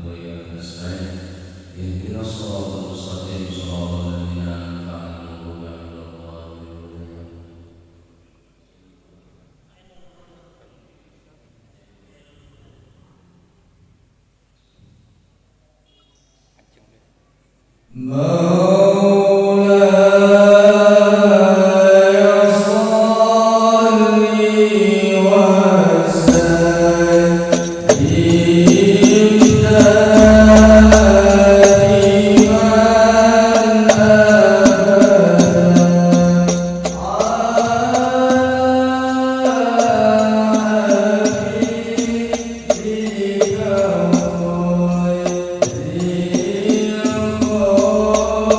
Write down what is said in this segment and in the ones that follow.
وإياك نستعين اهدنا الصراط المستقيم صراط الذين أنعمت عليهم غير المغضوب. مولاي صل وسلم دائما أبدا على حبيبك خير الخلق.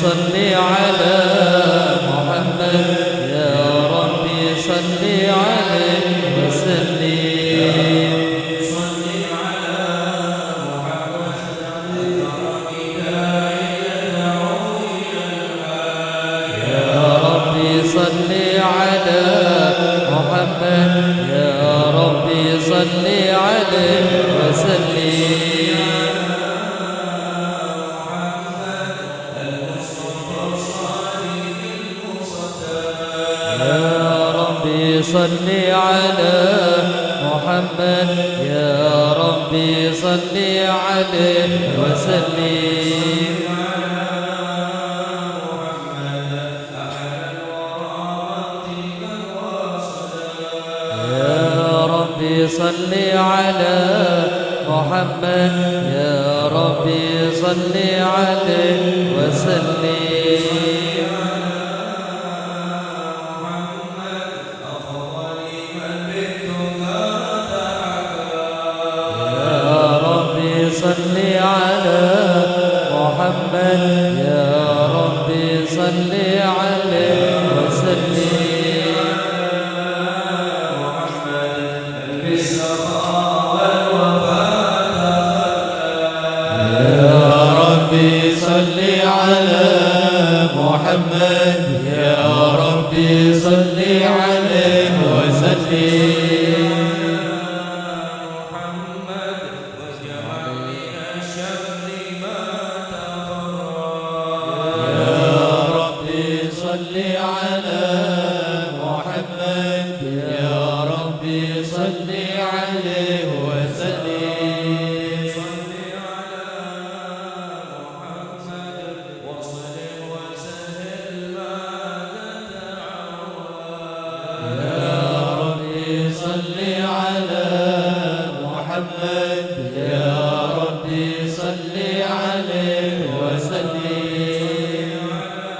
صل على محمد يا ربي صل عليه وسلم. صل على محمد يا ربي صل على محمد يا ربي صل عليه وسلم. يا ربي صل على محمد يا ربي صل عليه وسلم. يا ربي صل على محمد يا ربي صل عليه وسلم. يا ربي صل على محمد يا ربي صل عليه وسلم. يا ربي صل على محمد يا ربي صل عليه وسلم. محمد وجمع من الشمل ما تفرق. يا ربي صل على محمد يا ربي صل عليه وسلم. صل على محمد وصل وسهل ما تتعود. يا ربي صل على محمد يا ربي صل عليه وسلم. على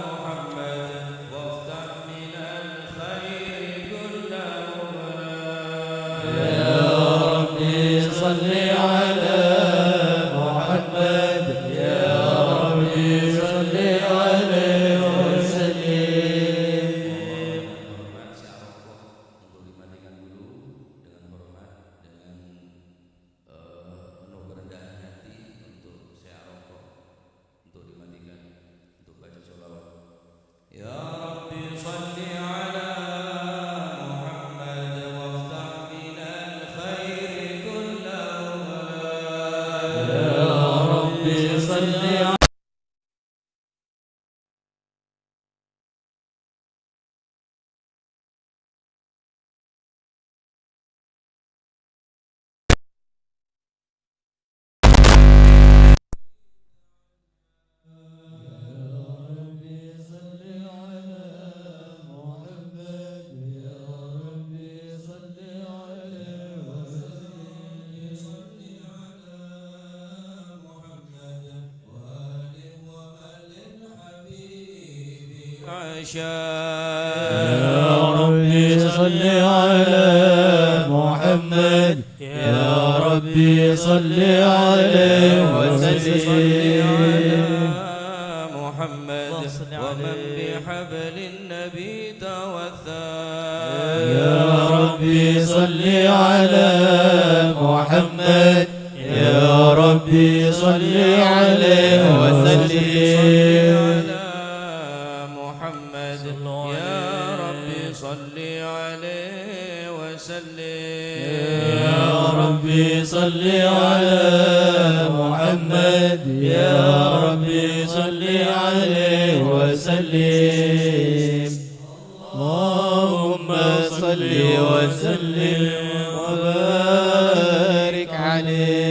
محمد وافتح من الخير كل مغلاق. يا ربي صل على محمد يا ربي صل عليه وسلم. Hormat saya rokok untuk dimatikan dulu dengan hormat, dengan penuh kerendahan hati untuk saya rokok untuk dimatikan untuk baca sholawat. يا ربي صل على محمد وافتح من الخير كل مغلاق. يا ربي صل عشاء. يا ربي صل على محمد يا ربي صل عليه وسلم. على محمد ومن بحبل النبي توثى. يا ربي صل على محمد يا ربي صل عليه وسلم. على محمد يا ربي صل عليه وسلم. يا ربي صل على محمد يا ربي صل عليه وسلم. اللهم صل وسلم وبارك عليه.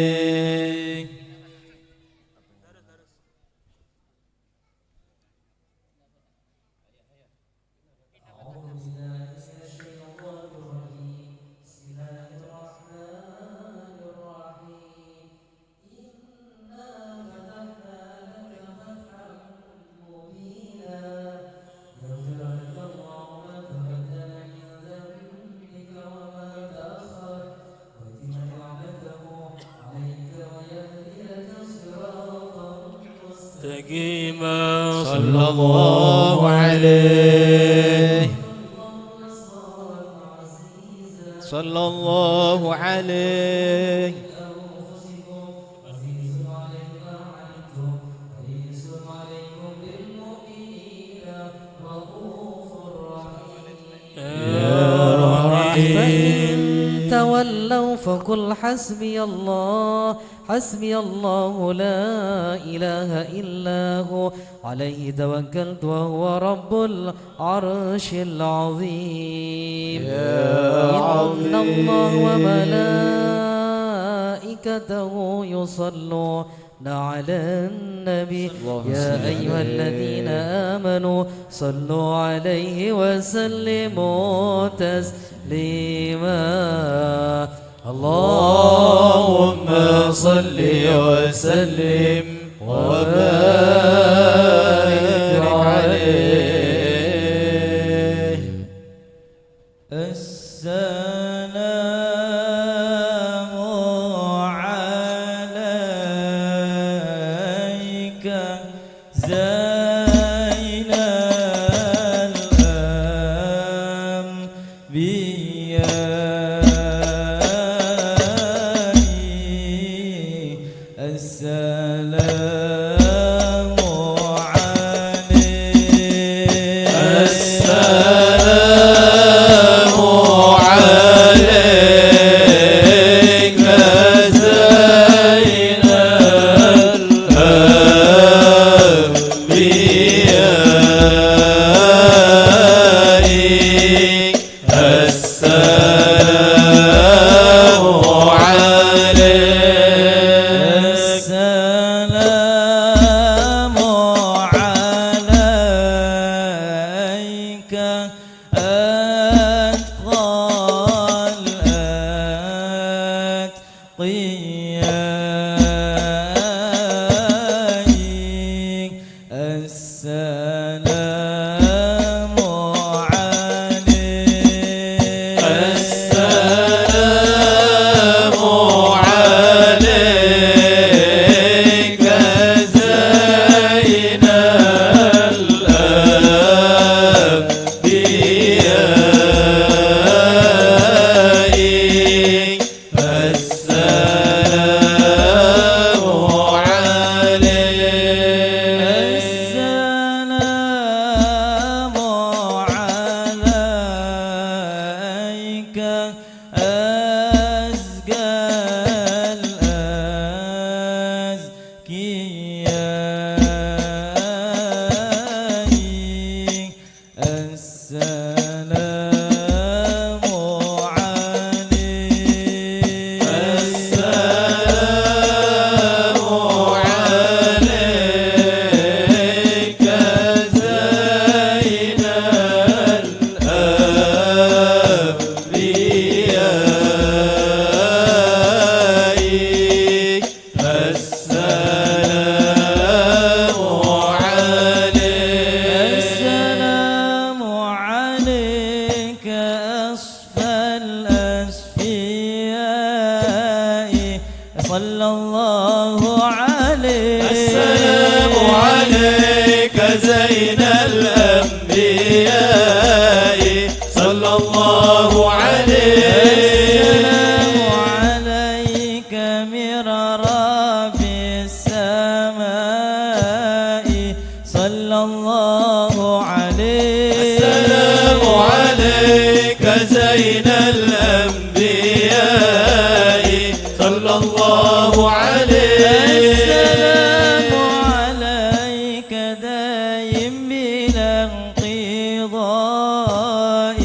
يغفر لك الله ما تقدم من ذنبك وما مستقيما. صلى الله عليه. صلى الله عليه. فإن تولوا فقل حسبي الله، حسبي الله لا إله إلا هو، عليه توكلت وهو رب العرش العظيم. إن الله وملائكته يصلون على النبي يا أيها الذين آمنوا صلوا عليه وسلموا تسليما. اللهم صل وسلم وبارك عليه. السلام عليك زين الأنبياء، السلام عليك. السلام عليك زين الأنبياء، السلام عليك. السلام عليك أتقى الأتقياء، السلام عليك. السلام عليك زين الأنبياء، السلام عليك. السلام عليك أزكى الأزكياء، السلام عليك. السلام عليك زين الأنبياء، السلام عليك. السلام عليك أصفى الأصفياء، صلى الله عليه. السلام عليك زين الأنبياء، صلى الله عليه. السلام عليك من رب السماء، صلى الله عليه. السلام عليك زين الأنبياء، صلى الله عليه. السلام عليك دايم بلا انقضاء،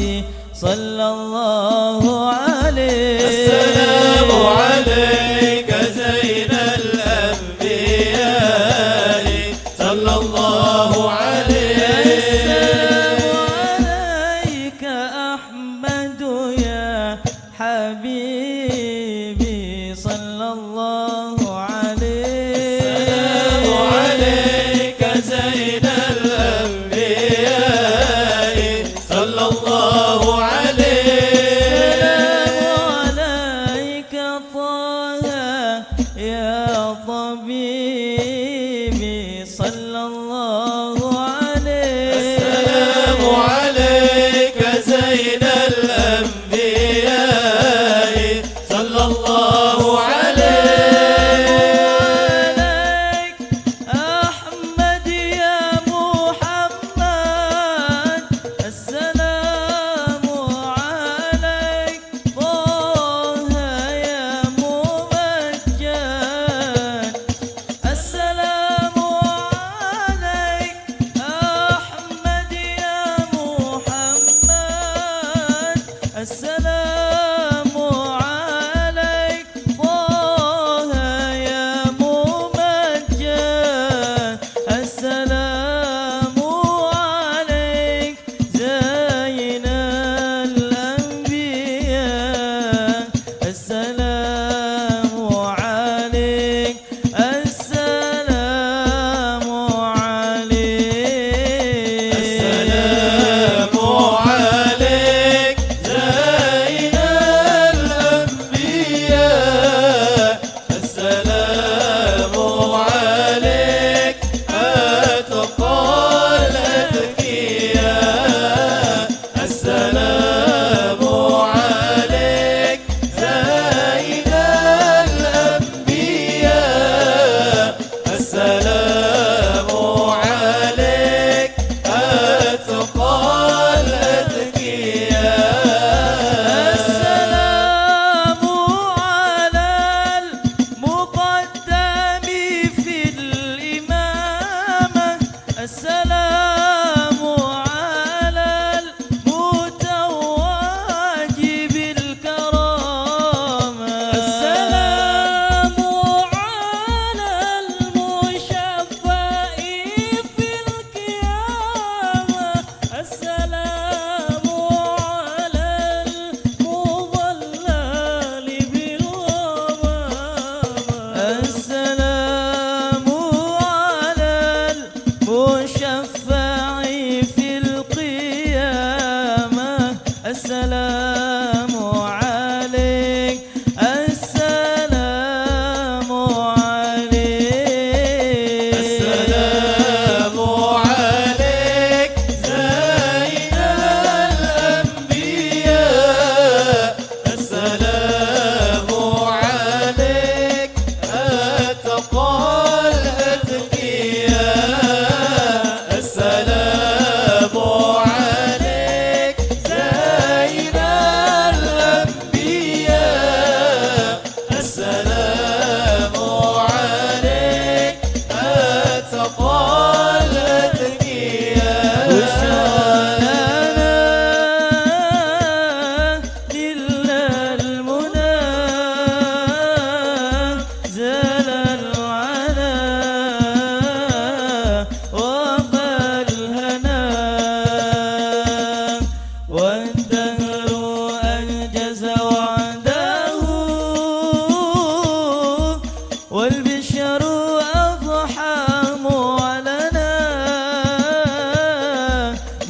صلى الله عليه. السلام عليك زين الأنبياء، صلى الله عليه. السلام عليك أحمد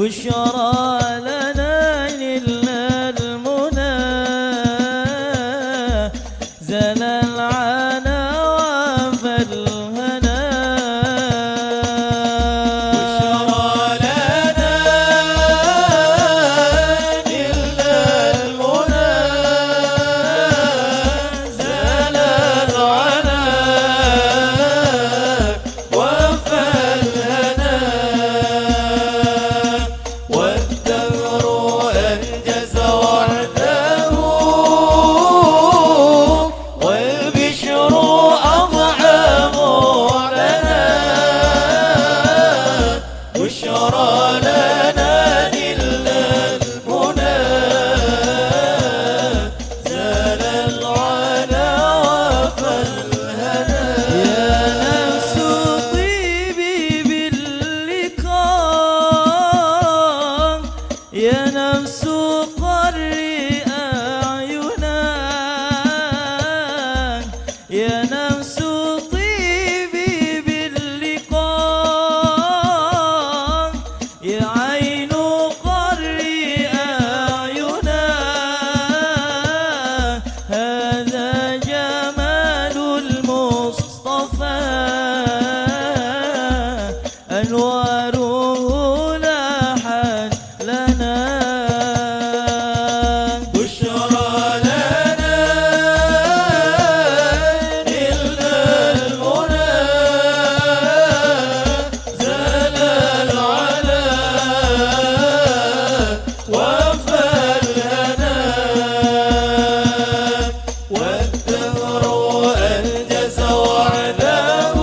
بشرى لنا نلنا المنى، زال العنا وفى الهنا. بشرى لنا نلنا المنى، زال العنا وفى الهنا. والدهر أنجز وعده، والبشر أضحى معلنا. بشرى لنا نلنا المنى، زال العنا وفى الهنا. يا نفس طيبي باللقاء، يا نفس قري أعينا، يا نفس طيبي باللقاء، يا عين قري أعينا، هذا جمال المصطفى أنواره لاحت لنا. بشرى لنا نلنا المنى، زال العنا وفى الهنا. والدهر أنجز وعده،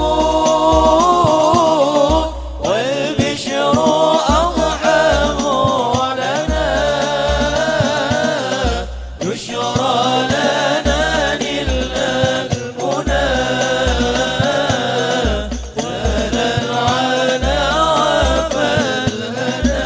والبشر أضحى معلنا. بشرى لنا نلنا المنى، زال العنا وفى الهنا.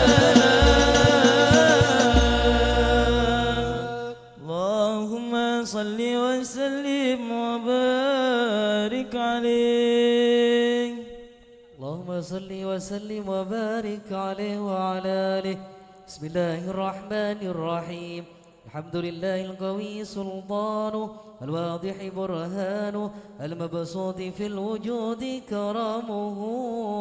اللهم صل وسلم وبارك عليه. اللهم صل وسلم وبارك عليه وعلى آله. بسم الله الرحمن الرحيم. الحمد لله القوي سلطانه، الواضح برهانه، المبسوط في الوجود كرمه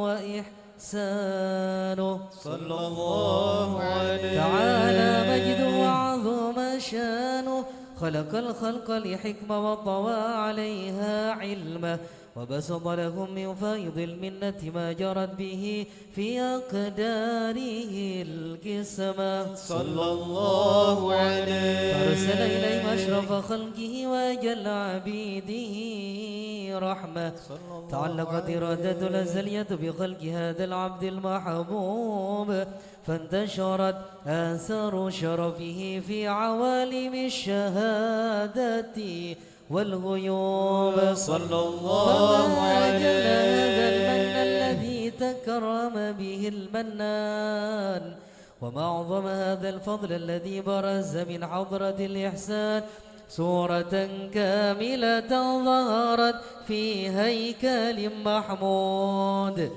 وإحسانه. صلى الله عليه. تعالى مجده وعظم شانه، خلق الخلق لحكمة وطوى عليها علمه، وبسط لهم من فيض المنة ما جرت به في أقداره القسمة. صلى الله عليه. فأرسل إليهم أشرف خلقه وأجل عبيده رحمة. تعلقت إرادته الأزلية بخلق هذا العبد المحبوب، فانتشرت آثار شرفه في عوالم الشهادة والغيوب. صلى الله فما أجل هذا المن عليه. الذي تكرم به المنان، وما أعظم هذا الفضل الذي برز من حضرة الإحسان صورة كاملة ظهرت في هيكل محمود،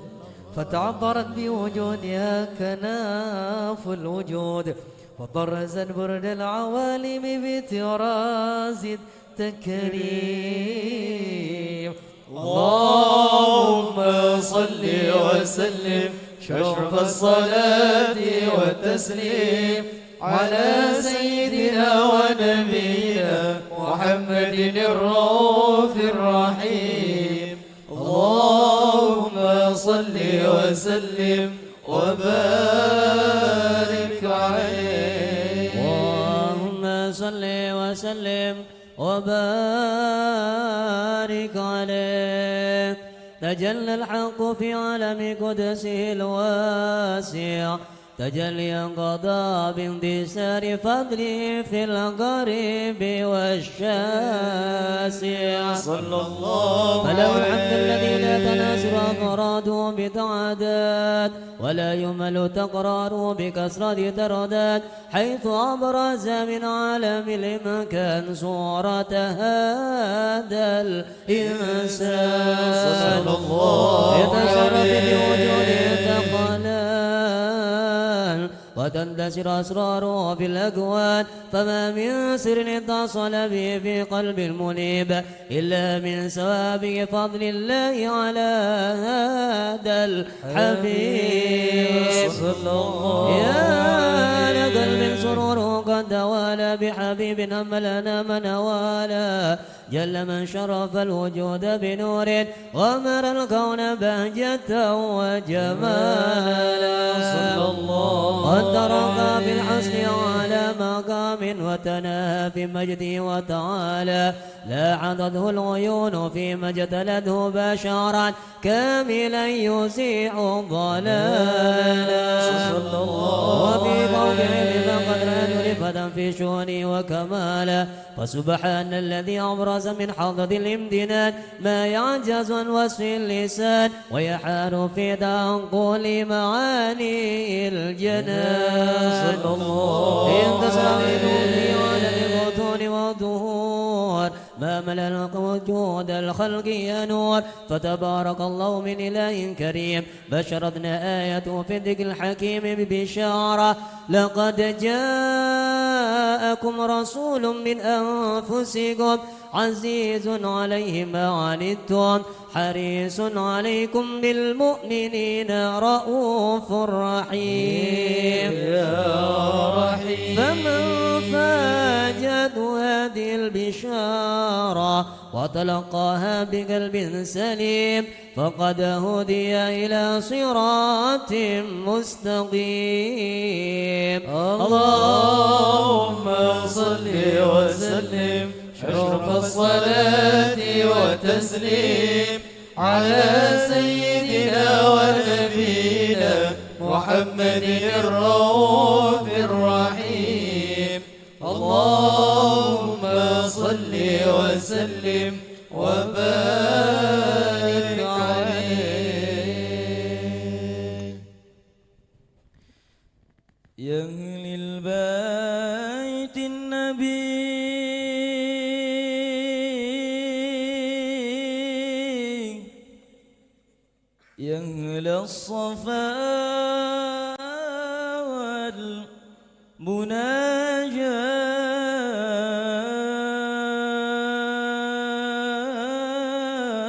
فتعطرت بوجودها كناف الوجود، وطرزت برد العوالم بطراز التكريم. اللهم صل وسلم شرف الصلاة والتسليم على سيدنا ونبينا محمد الرؤوف الرحيم. اللهم صل وسلم وبارك عليه. اللهم صل وسلم وبارك عليه. تجلى الحق في عالم قدسه الواسع، تجليا قضى باندثار فضله في القريب والشاسع. صلى الله فله الحمد الذي لا تناسب عليه. أفراده بتعداد، ولا يمل تقراره بكثرة ترداد، حيث أبرز من عالم الإمكان صورة هذا الإنسان. صلى الله يتشرف عليه. بوجود ثقلان وتنتشر أسراره في الأكوان. فما من سر اتصل به في قلب المنيب إلا من سوابق فضل الله على هذا الحبيب. يا لقلب سرور قد توالى بحبيب أملنا من والى، جل من شرف الوجود بنور غمر الكون بهجة وجمالا. قد ترقى بالحسن على مقام وتناهى في مجده وتعالى، لا عضته العيون فيما اجتلته بشرا كاملا يزيع ضلالا. وفي فوق علم قد رفدا في شؤونه وكمالا، فسبحان الذي أبرز من حضرة الامتنان ما يعجز عن وصف اللسان ويحار في تنقل معاني الجنان. انتصر بنوره على البطون والظهور ما ملأ الوجود الخلق يا نور، فتبارك الله من إله كريم بشرتنا آيته في الذكر الحكيم ببشارة لقد جاءكم رسول من أنفسكم عزيز عليه ما عنتم حريص عليكم بالمؤمنين رؤوف رحيم. فمن فاجته هذه البشارة وتلقاها بقلب سليم فقد هدي إلى صراط مستقيم. اللهم صل وسلم أشرف الصلاة والتسليم على سيدنا ونبينا محمد الرؤوف الرحيم. اللهم صل وسلم وبارك عليه. يا أهل البيت النبي يا أهل الصفا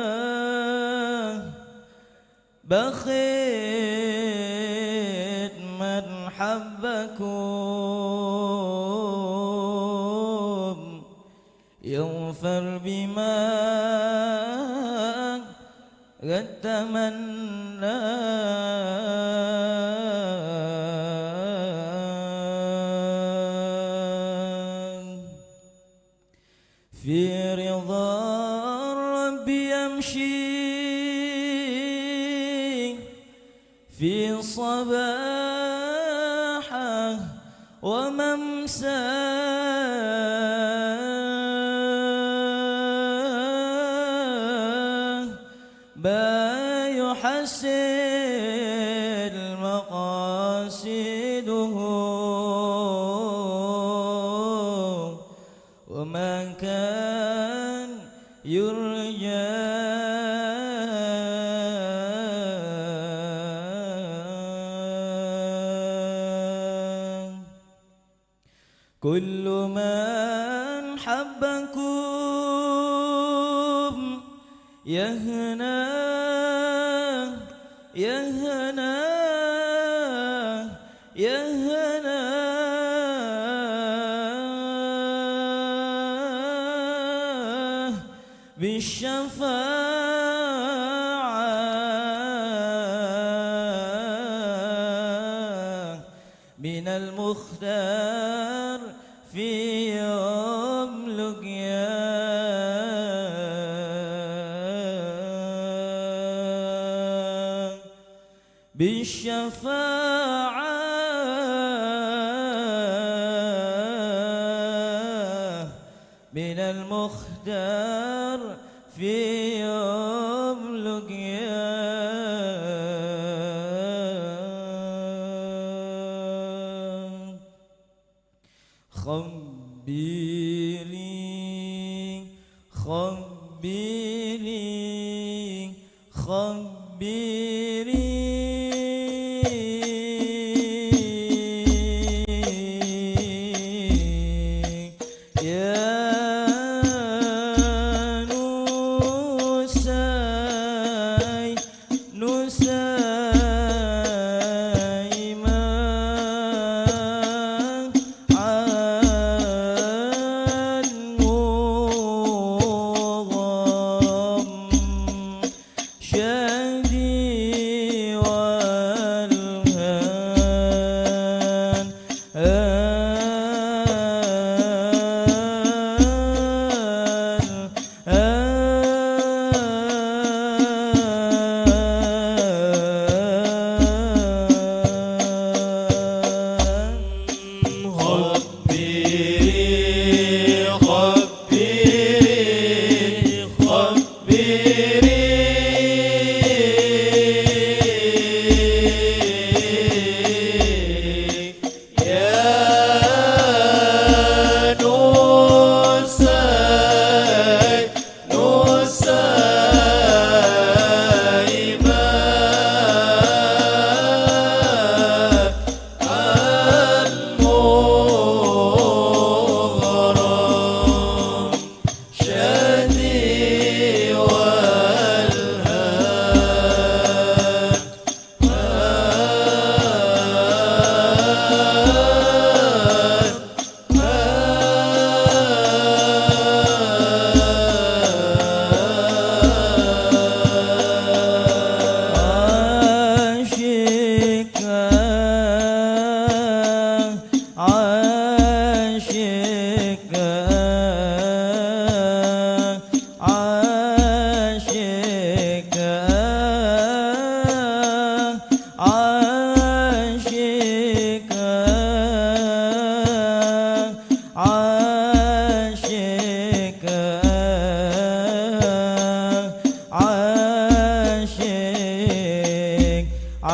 والمناجاة بخيت من حبكم يغفر بما قد تمنى. في رضا الرب يمشي في صباحه وممساه با يحسن مقاصده وما كان يرجى. كل من حبكم يهنا يهنا يهنا بالشفاعة من المختار في يوم لقيا. بالشفاعة من المختار في يوم لقيا. خبري خبري خبري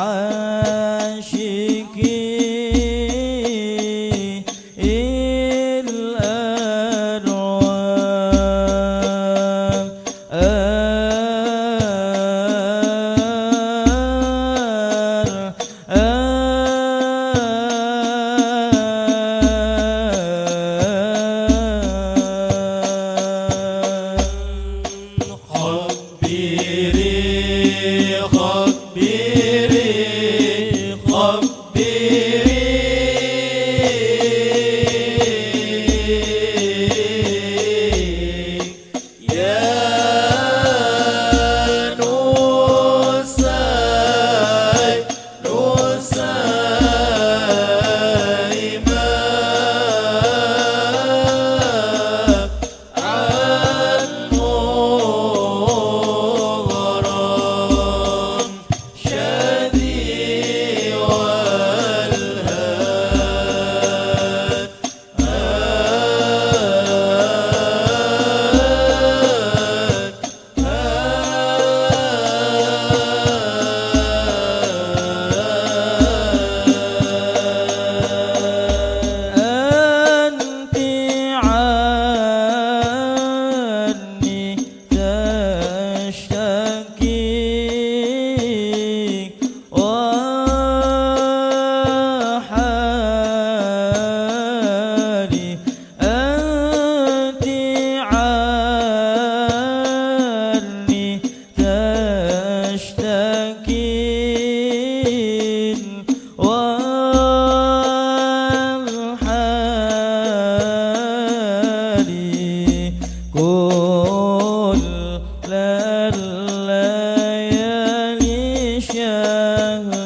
عاشقي الأرواح. خبري خبري خبري يا نساي نساي ما عن مغرم شدي والهاد أنت عني تشتكي وحالي، أنت عني تشتكي والحالي كل الليالي شهران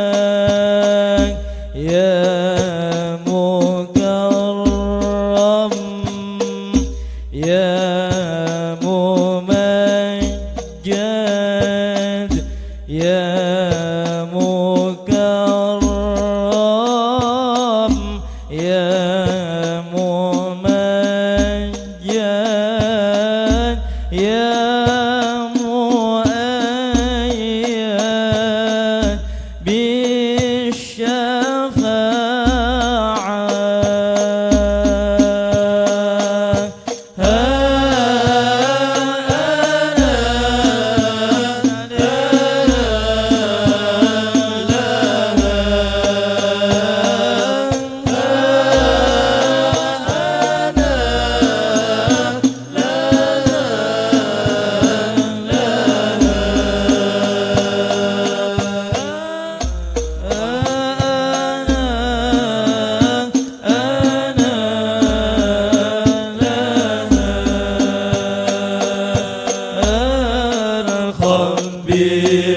جمالك يا مكرم يا ممجد يا مكرم يا ممجد يا مؤيد بالشفاعة.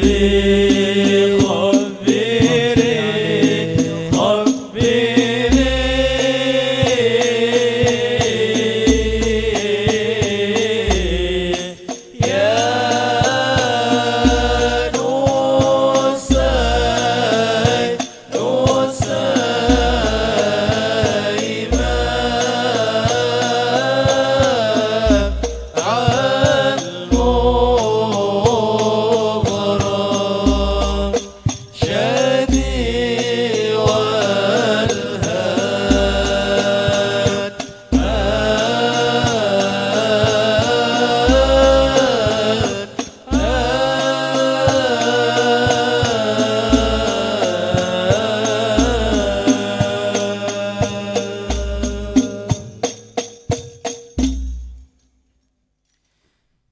خبري خبري خبري يا نسي نسي ما عن مغرم شدي والهان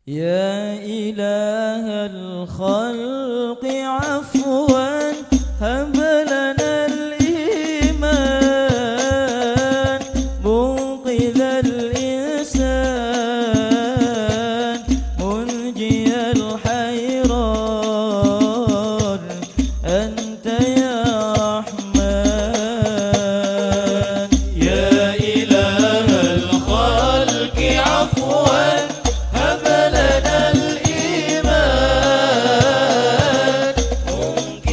يا إله الخلق عفوا هب لنا الإيمان منقذ الإنسان منجي الحيران أنت يا رحمن. يا إله الخلق عفوا هب لنا الإيمان منقذ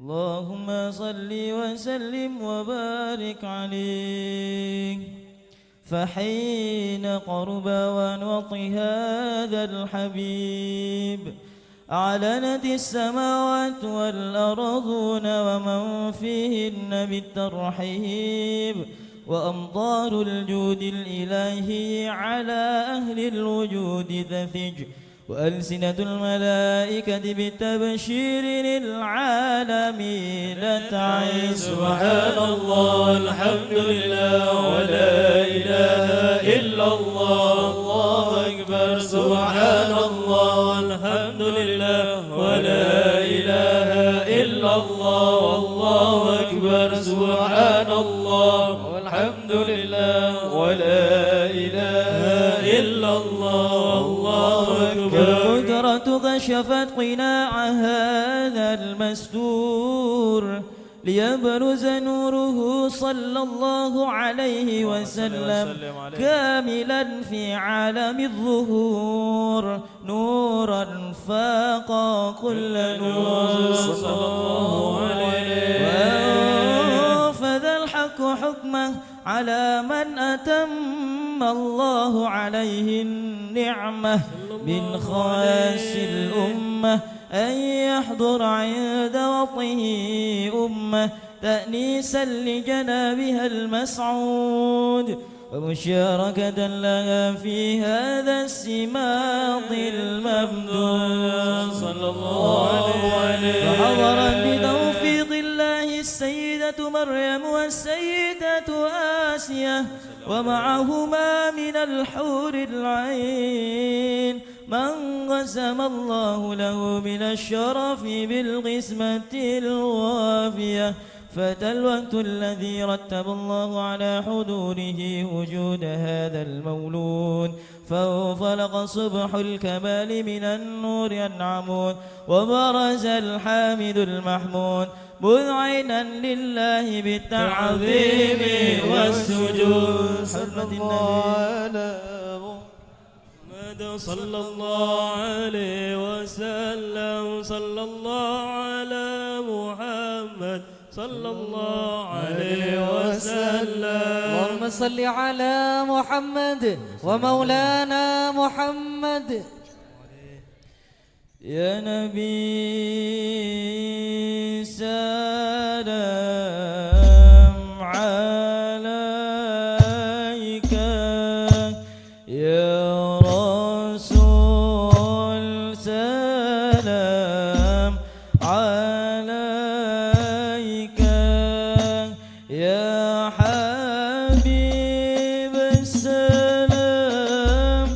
اللهم صل وسلم وبارك عليه. فحين قرب ونوط هذا الحبيب أعلنت السماوات والأرضون ومن فيهن بالترحيب، وأمطار الجود الإلهي على أهل الوجود تثج، وألسنة الملائكة بالتبشير للعالمين تعز. سبحان الله الحمد لله ولا إله إلا الله الله أكبر. سبحان الله الحمد لله ولا إله إلا الله والله أكبر. سبحان الله والحمد لله ولا إله إلا الله الله أكبر. القدرة كشفت قناع هذا المستور ليبرز نوره صلى الله عليه وسلم كاملا في عالم الظهور، نورا فاق كل نور صلى الله عليه. وأنفذ الحق حكمه على من أتم الله عليه النعمة من خواص الأمة أن يحضر عند وطئه أمة تأنيسا لجنابها المسعود ومشاركة لها في هذا السماط الممدود صلى الله عليه. فحضرت بتوفيق الله السيدة مريم والسيدة آسية ومعهما من الحور العين من قسم الله له من الشرف بالقسمة الوافية. فأتى الوقت الذي رتب الله على حضوره وجود هذا المولود، فانفلق صبح الكمال من النور ينعمون، وبرز الحامد المحمود مذعنا لله بالتعظيم والسجود. صلى الله على محمد صلى الله عليه وسلم. صلى الله على محمد صلى الله عليه وسلم. اللهم صل على محمد ومولانا محمد. يا نبي سلام عليك، يا رسول سلام عليك، يا حبيب السلام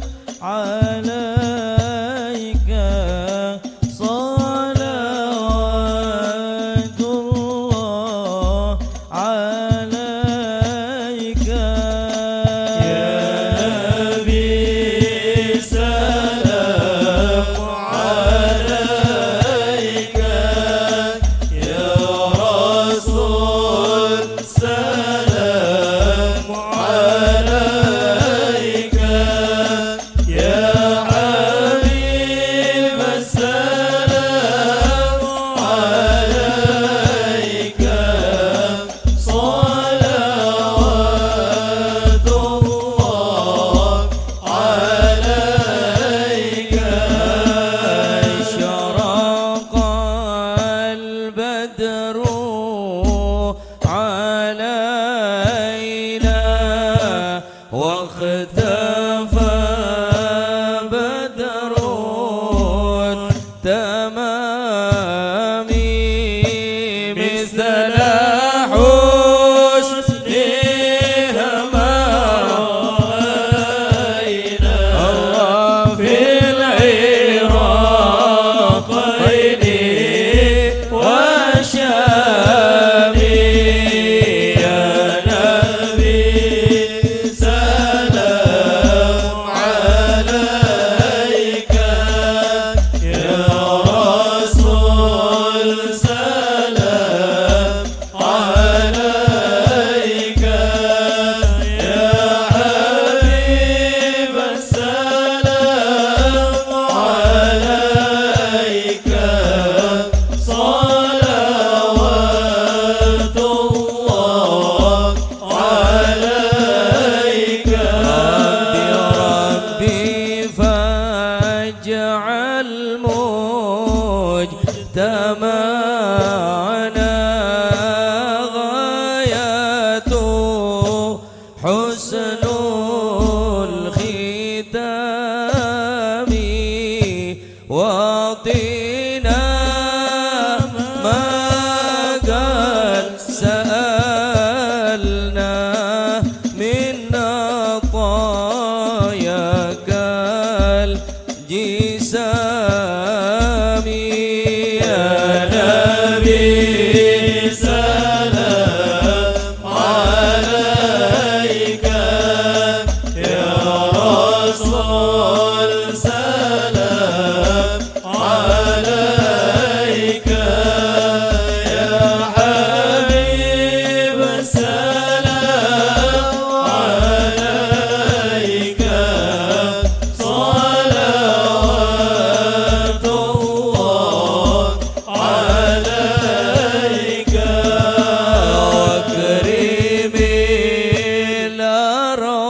عليك، صلوات الله عليك. يا نبي سلام عليك، يا رسول سلام عليك، يا حبيب السلام عليك، صلوات الله عليك. شرق البدر علينا واختفى بدر التمام مثل حسنهما رأينا الله في العراقين والشام. معنا غاية حسن الختام واعطينا ما قد سألنا من عطاياك الجسام. يا نبي سلام عليك، يا رسول سلام عليك، يا حبيب سلام عليك، صلوات الله عليك. واكرم الأرواح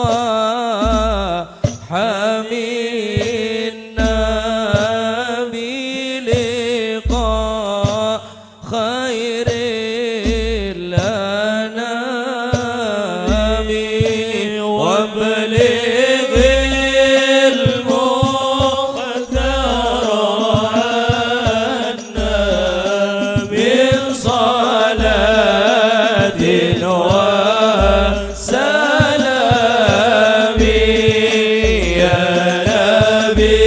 منا بلقاء خير الأنام وابلغ المختار عنا من صلاة وسلام. يا نبي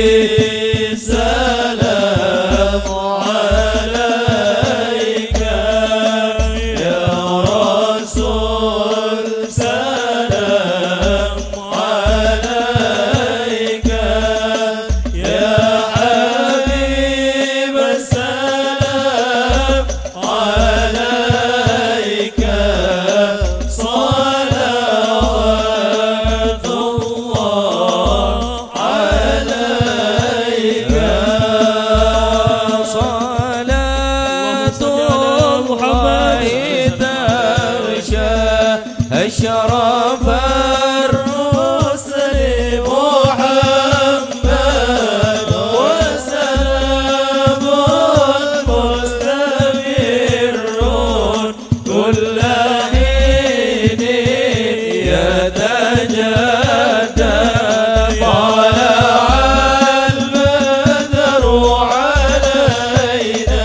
سلام عليك، يا رسول سلام عليك، يا حبيب سلام عليك، صلوات الله عليك. صلاة محمد. الله تغشى أشرف الرسل محمد وسلام مستمر كل حين يتجدد. طلع البدر علينا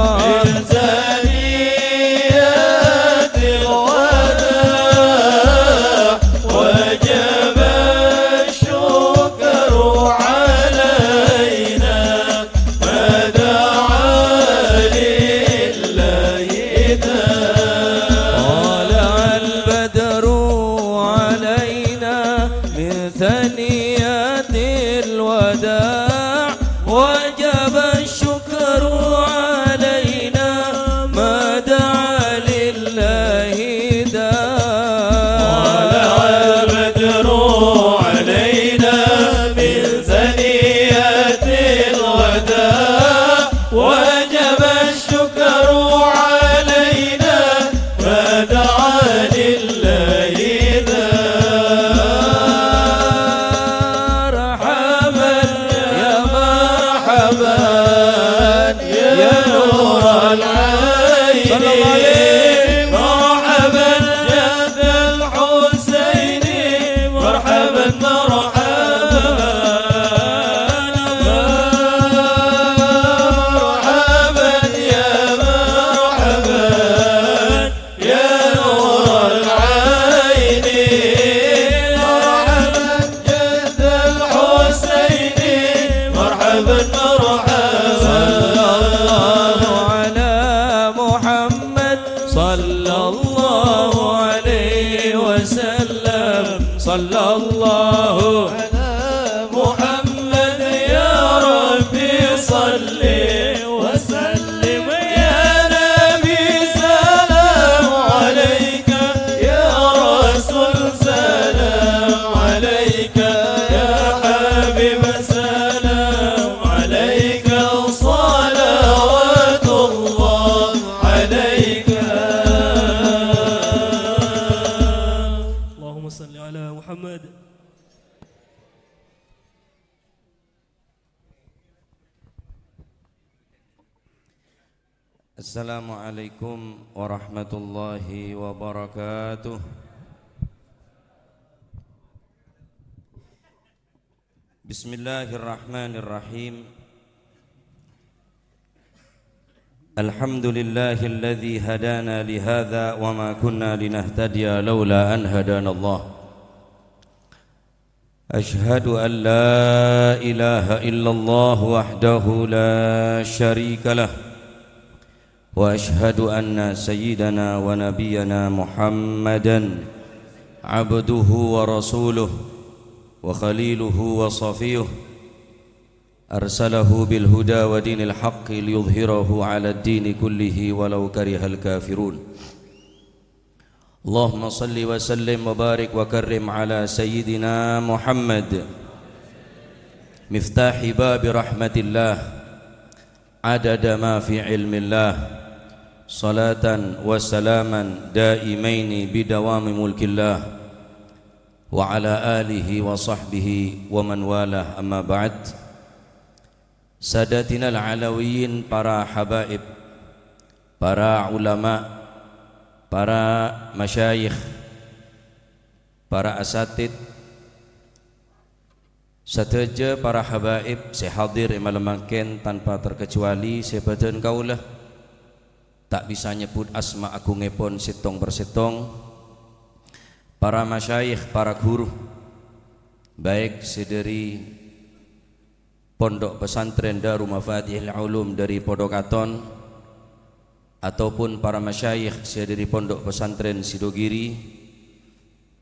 من ثنيات الوداع، وجب الشكر علينا ما دعا لله داع. طلع البدر علينا من ثنيات الوداع، وجب الشكر علينا ما دعا لله داع. طلع البدر علينا من ثنيات الوداع، وجب الشكر علينا ما دعا لله داع. مرحبا يا مرحبا يا نور العين، صلى الله عليه. مرحبا جد الحسين، مرحبا مرحبا مرحبا يا مرحبا يا نور العين، مرحبا جد الحسين، مرحبا مرحبا. صلى الله على محمد Assalamualaikum warahmatullahi wabarakatuh. Bismillahirrahmanirrahim. Alhamdulillahilladzi hadana lihadza wa ma kunna linahtadiya laula an hadana Allah. Ashhadu an la ilaha illallah wahdahu la syarika lah. Wa ashhadu anna sayyidana wa nabiyyana Muhammadan abduhu wa rasuluh wa khaliluhu wa safiyuh. Arsalahu bil huda wa dinil haqqi liyudhhirahu 'ala ad-dini kullihi walau karihal kafirun. Allahumma salli wa sallim wa barik wa karrim ala sayyidina Muhammad miftahi babi rahmatillah adada ma fi ilmillah salatan wa salaman daimaini bidawami mulkillah wa ala alihi wa sahbihi wa man walah, amma ba'd. Sadatina al-alawiyin, para habaib, para ulama, para masyayikh, para asatid, sateja para habaib sehadir malam mangken tanpa terkecuali sebadan kaulah tak bisa nyebut asma agungipun sitong persetong. Para masyayikh, para guru, baik sederi Pondok Pesantren Darul Mafatihil Ulum dari Podokaton ataupun para masyayikh sederi Pondok Pesantren Sidogiri,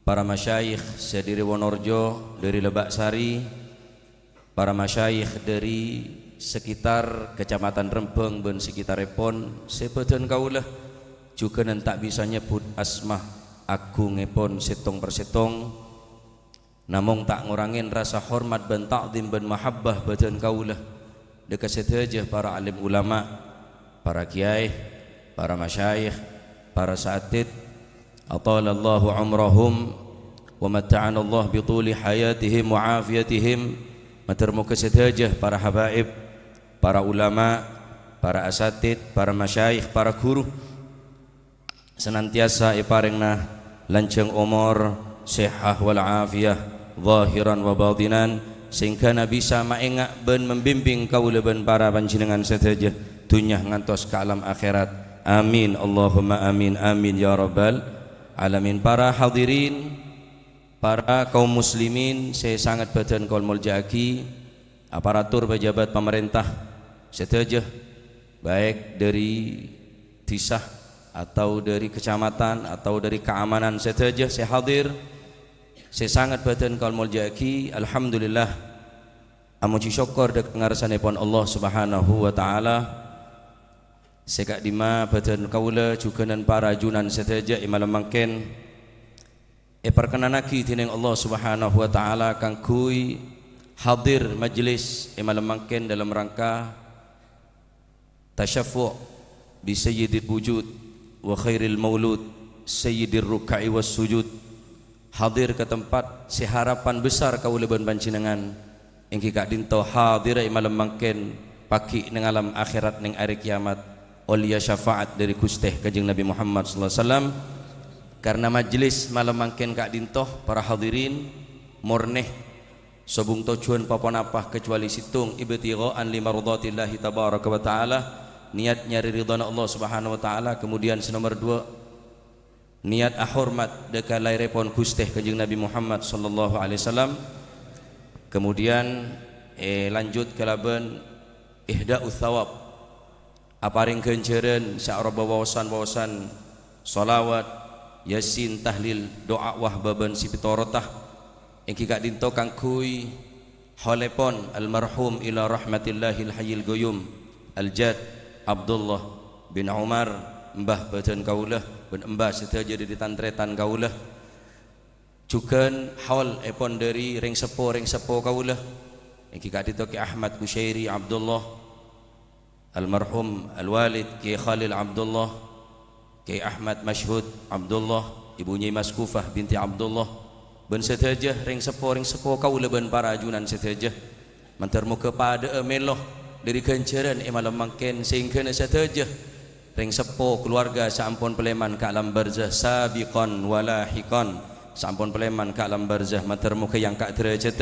para masyayikh sederi Wonorjo dari Lebak Sari, para masyayikh dari sekitar Kecamatan Rembeng ben sekitar Repon, sebadan kaulah juga nan tak bisa nyebut asmah agungipun setong persetong, namung tak ngurangin rasa hormat ben ta'zim ben mahabbah badan kaulah dekat sedaja para alim ulama, para kiai, para masyayikh, para saatid, atalallahu umrahum wa mata'ana Allah bi tuli hayatihim wa afiyatihim. Matur muka sedaja para habaib, para ulama, para asatid, para masyayikh, para guru senantiasa iparingna lanjeng umur, sehah wal afiyah, zahiran wa batinan, sehingga nabi bisa maengak ben membimbing kaula ben para panjenengan sedaja dunya ngantos ke alam akhirat. Amin Allahumma amin, amin ya rabbal alamin. Para hadirin, para kaum muslimin, saya sangat badan kaul muljaki, aparatur pejabat pemerintah sedaja baik dari desa atau dari kecamatan atau dari keamanan sedaja saya hadir, saya sangat badan kaul muljaki. Alhamdulillah, amuji syukur dek ngarsanipun Allah Subhanahu wa taala. Sekak dima badan kaula juga dan para junan sedaja imalam mangken perkenanaki dening Allah Subhanahu wa taala kang kui hadir majlis imalam mangken dalam rangka tasyaffu' bi sayyidil wujud wa khairil maulud sayyidir ruk'i was sujud. Hadir ke tempat seharapan besar kaula ben panjenengan ingkang kak dinto hadir malam mangken pagi ning alam akhirat ning hari kiamat olia syafaat dari Gusti Kanjeng Nabi Muhammad sallallahu alaihi wasallam. Karena majelis malam mangken kak dinto para hadirin morneh sobung tujuan papan apa kecuali situng ibtigha'an limardhatillahi tabaraka wa taala, niat nyari ridha Allah Subhanahu wa taala. Kemudian senomor dua niat ahormat dekat lairepon Gusti Kanjeng Nabi Muhammad sallallahu alaihi wasallam. Kemudian lanjut ke laben ihda'u thawab, aparing genjeren sa'ra wawasan-wawasan salawat, yasin, tahlil, doa wah baben sipitorotah ingki kak dinto kang kui holepon almarhum ila rahmatillahil hayyil qayyum al-jad Abdullah bin Umar, mbah badan kaulah ben mbah sedaja dari tantretan kaulah, juga haul epon dari ring sepo kaulah ingki kak dinto ki Ahmad Kusyairi Abdullah, almarhum alwalid Ki Khalil Abdullah, Ki Ahmad Mashhud Abdullah, ibunya Mas Kufah binti Abdullah, ben sedaja ring sepo kaulah ben para ajunan sedaja mantar muka pada meloh dari ganjaran malam mangken sehingga sedaja Ring sepo keluarga sampun peleman ke alam barzah sabiqan walahiqan sampun peleman ke alam barzah mater muka yang kak derajat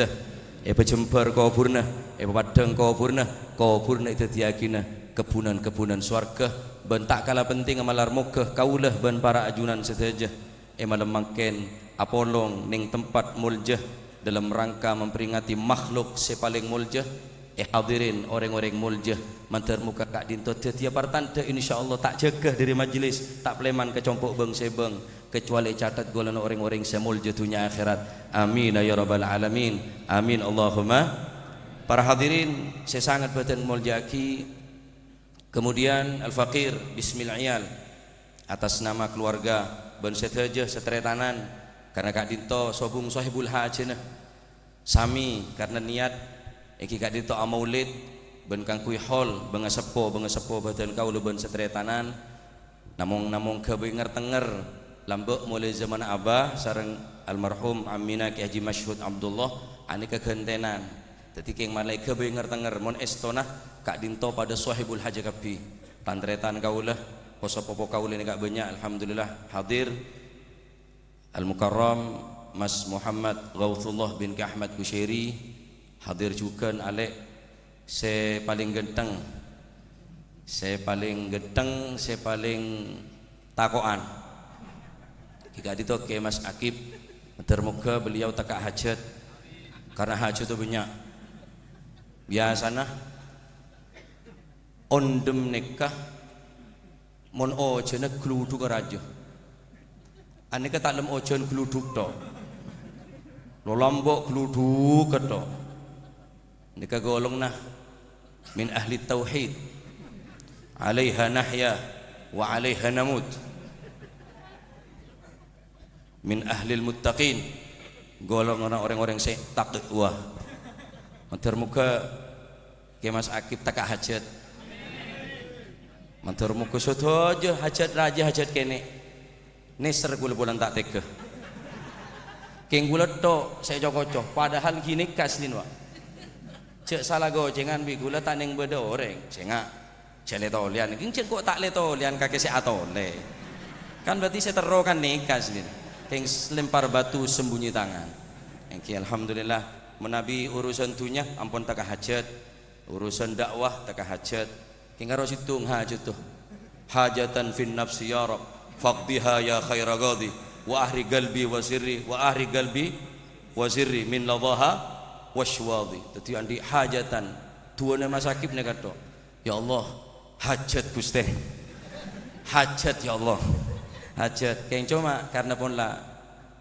e pejemper kuburna e padang kuburna kuburna itu diakina kebunan-kebunan swarga ben tak kalah penting amalar muka kaulah ben para ajunan sedaja e malam mangken apolong ning tempat muljah dalam rangka memperingati makhluk sepaling muljah hadirin orang-orang muljah mantar muka kak dinto tiap partanda insyaallah tak jaga dari majelis tak pleman kecompok beng sebeng kecuali catat golongan orang-orang semuljah dunia akhirat. Amin ya rabbal alamin. Amin Allahumma. Para hadirin saya sangat badan muljaki. Kemudian Al-Faqir Bismil Iyal atas nama keluarga ben sedaja setretanan karena kak dinto sobung sahibul hajah sami karena niat iki kak dinto amaulid ben kang kui hol bengasepo bengasepo badan kau ben setretanan namung-namung kebengar tenger lambek mulai zaman abah sareng almarhum Amina Ki Haji Masyhud Abdullah ani kegentenan dadi keng malai kebengar tenger mon estonah kak dinto pada sahibul hajah kabi tantretan kaulah poso-popo kaulah ini kak banyak alhamdulillah hadir Al-Mukarram Mas Muhammad Gauthullah bin Ki Ahmad Kusyairi hadir juga alek saya paling genteng saya paling genteng saya paling takoan jika dito ke Mas Akib termoga beliau tekak hajat karena hajat itu banyak biasanya ondem nikah mon ojene gluduk raja aneka tak lem ojon gluduk tok lo lombok gluduk tok nika golong nah min ahli tauhid alaiha nahya wa alaiha namut min ahli muttaqin golong orang-orang sing takwa. Matur muga Ki Mas Akib tekak hajat. Matur muga sedaja hajat raja hajat kene. Neser kula bulan tak tega. King kula tok saya cokoco padahal gini kaslin wa. Cek salah gocengan bi kula tak ning beda oreng cengak jale tolian king cek kok tak le tolian kakek si atole. Kan berarti saya terokan nikah aslin. King lempar batu sembunyi tangan. Engki alhamdulillah menabi urusan dunya ampun taka hajat, urusan dakwah taka hajat. King karo situng hajat tuh. Hajatan fin nafsi ya Rabb, faqdiha ya khaira qadi wa ahri qalbi wa sirri wa ahri qalbi wa sirri min ladhaha waswadi. Dadi andi hajatan duane Mas Akib nek kato. Ya Allah, hajat Gusti. Hajat ya Allah. Hajat keng cuma karena pun lah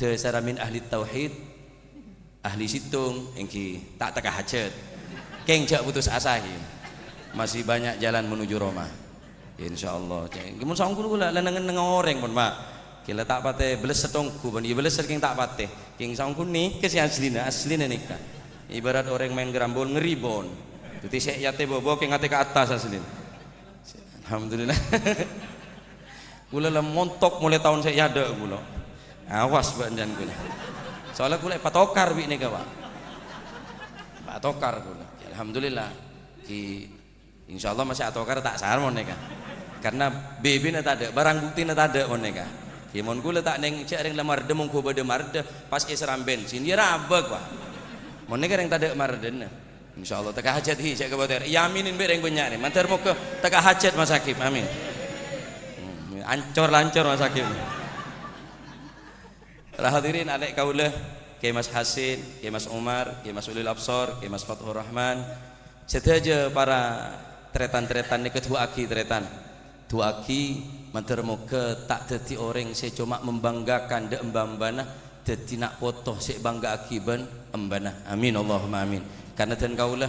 dasar min ahli tauhid ahli situng engki tak teka hajat. Keng jak putus asa iki. Masih banyak jalan menuju Roma. Insyaallah. Mun saung kula lenengen neng oreng pun Pak. Kila tak pate bleset tongku pun ya bleset keng tak pate. Keng saung nikah si asline asline nikah. Ibarat orang main gerambol ngeribon. Dadi sik yate bobo keng ate ke atas asline. Alhamdulillah. Kula lah montok mulai tahun saya yada kula. Awas banjan kula. Soalnya kula patokar bi nika Pak. Patokar kula. Ya, alhamdulillah. Ki insyaallah masih atokar tak sarmon nika. Karena BB na tak ada, barang bukti na tak ada mon nika. Ki mon kula tak ning cek ring lemar demung ku bade marde pas isram bensin ya rabek Pak. Mon nika ring tak ada marden. Insyaallah teka hajat hi cek kebater. Yaminin be ring banyak ni. Mantar muka teka hajat Mas Akib. Amin. Ancor lancor Mas Akib. Para hadirin alek kaulah Ki Mas Hasin, Ki Mas Umar, Ki Mas Ulil Absor, Ki Mas Fathur Rahman. Sedaja para tretan-tretan ni kedua aki tretan. Dua aki manter moga tak dadi orang saya cuma membanggakan de embambana dadi nak potoh sik bangga aki ben embana. Amin Allahumma amin. Karena dan kaulah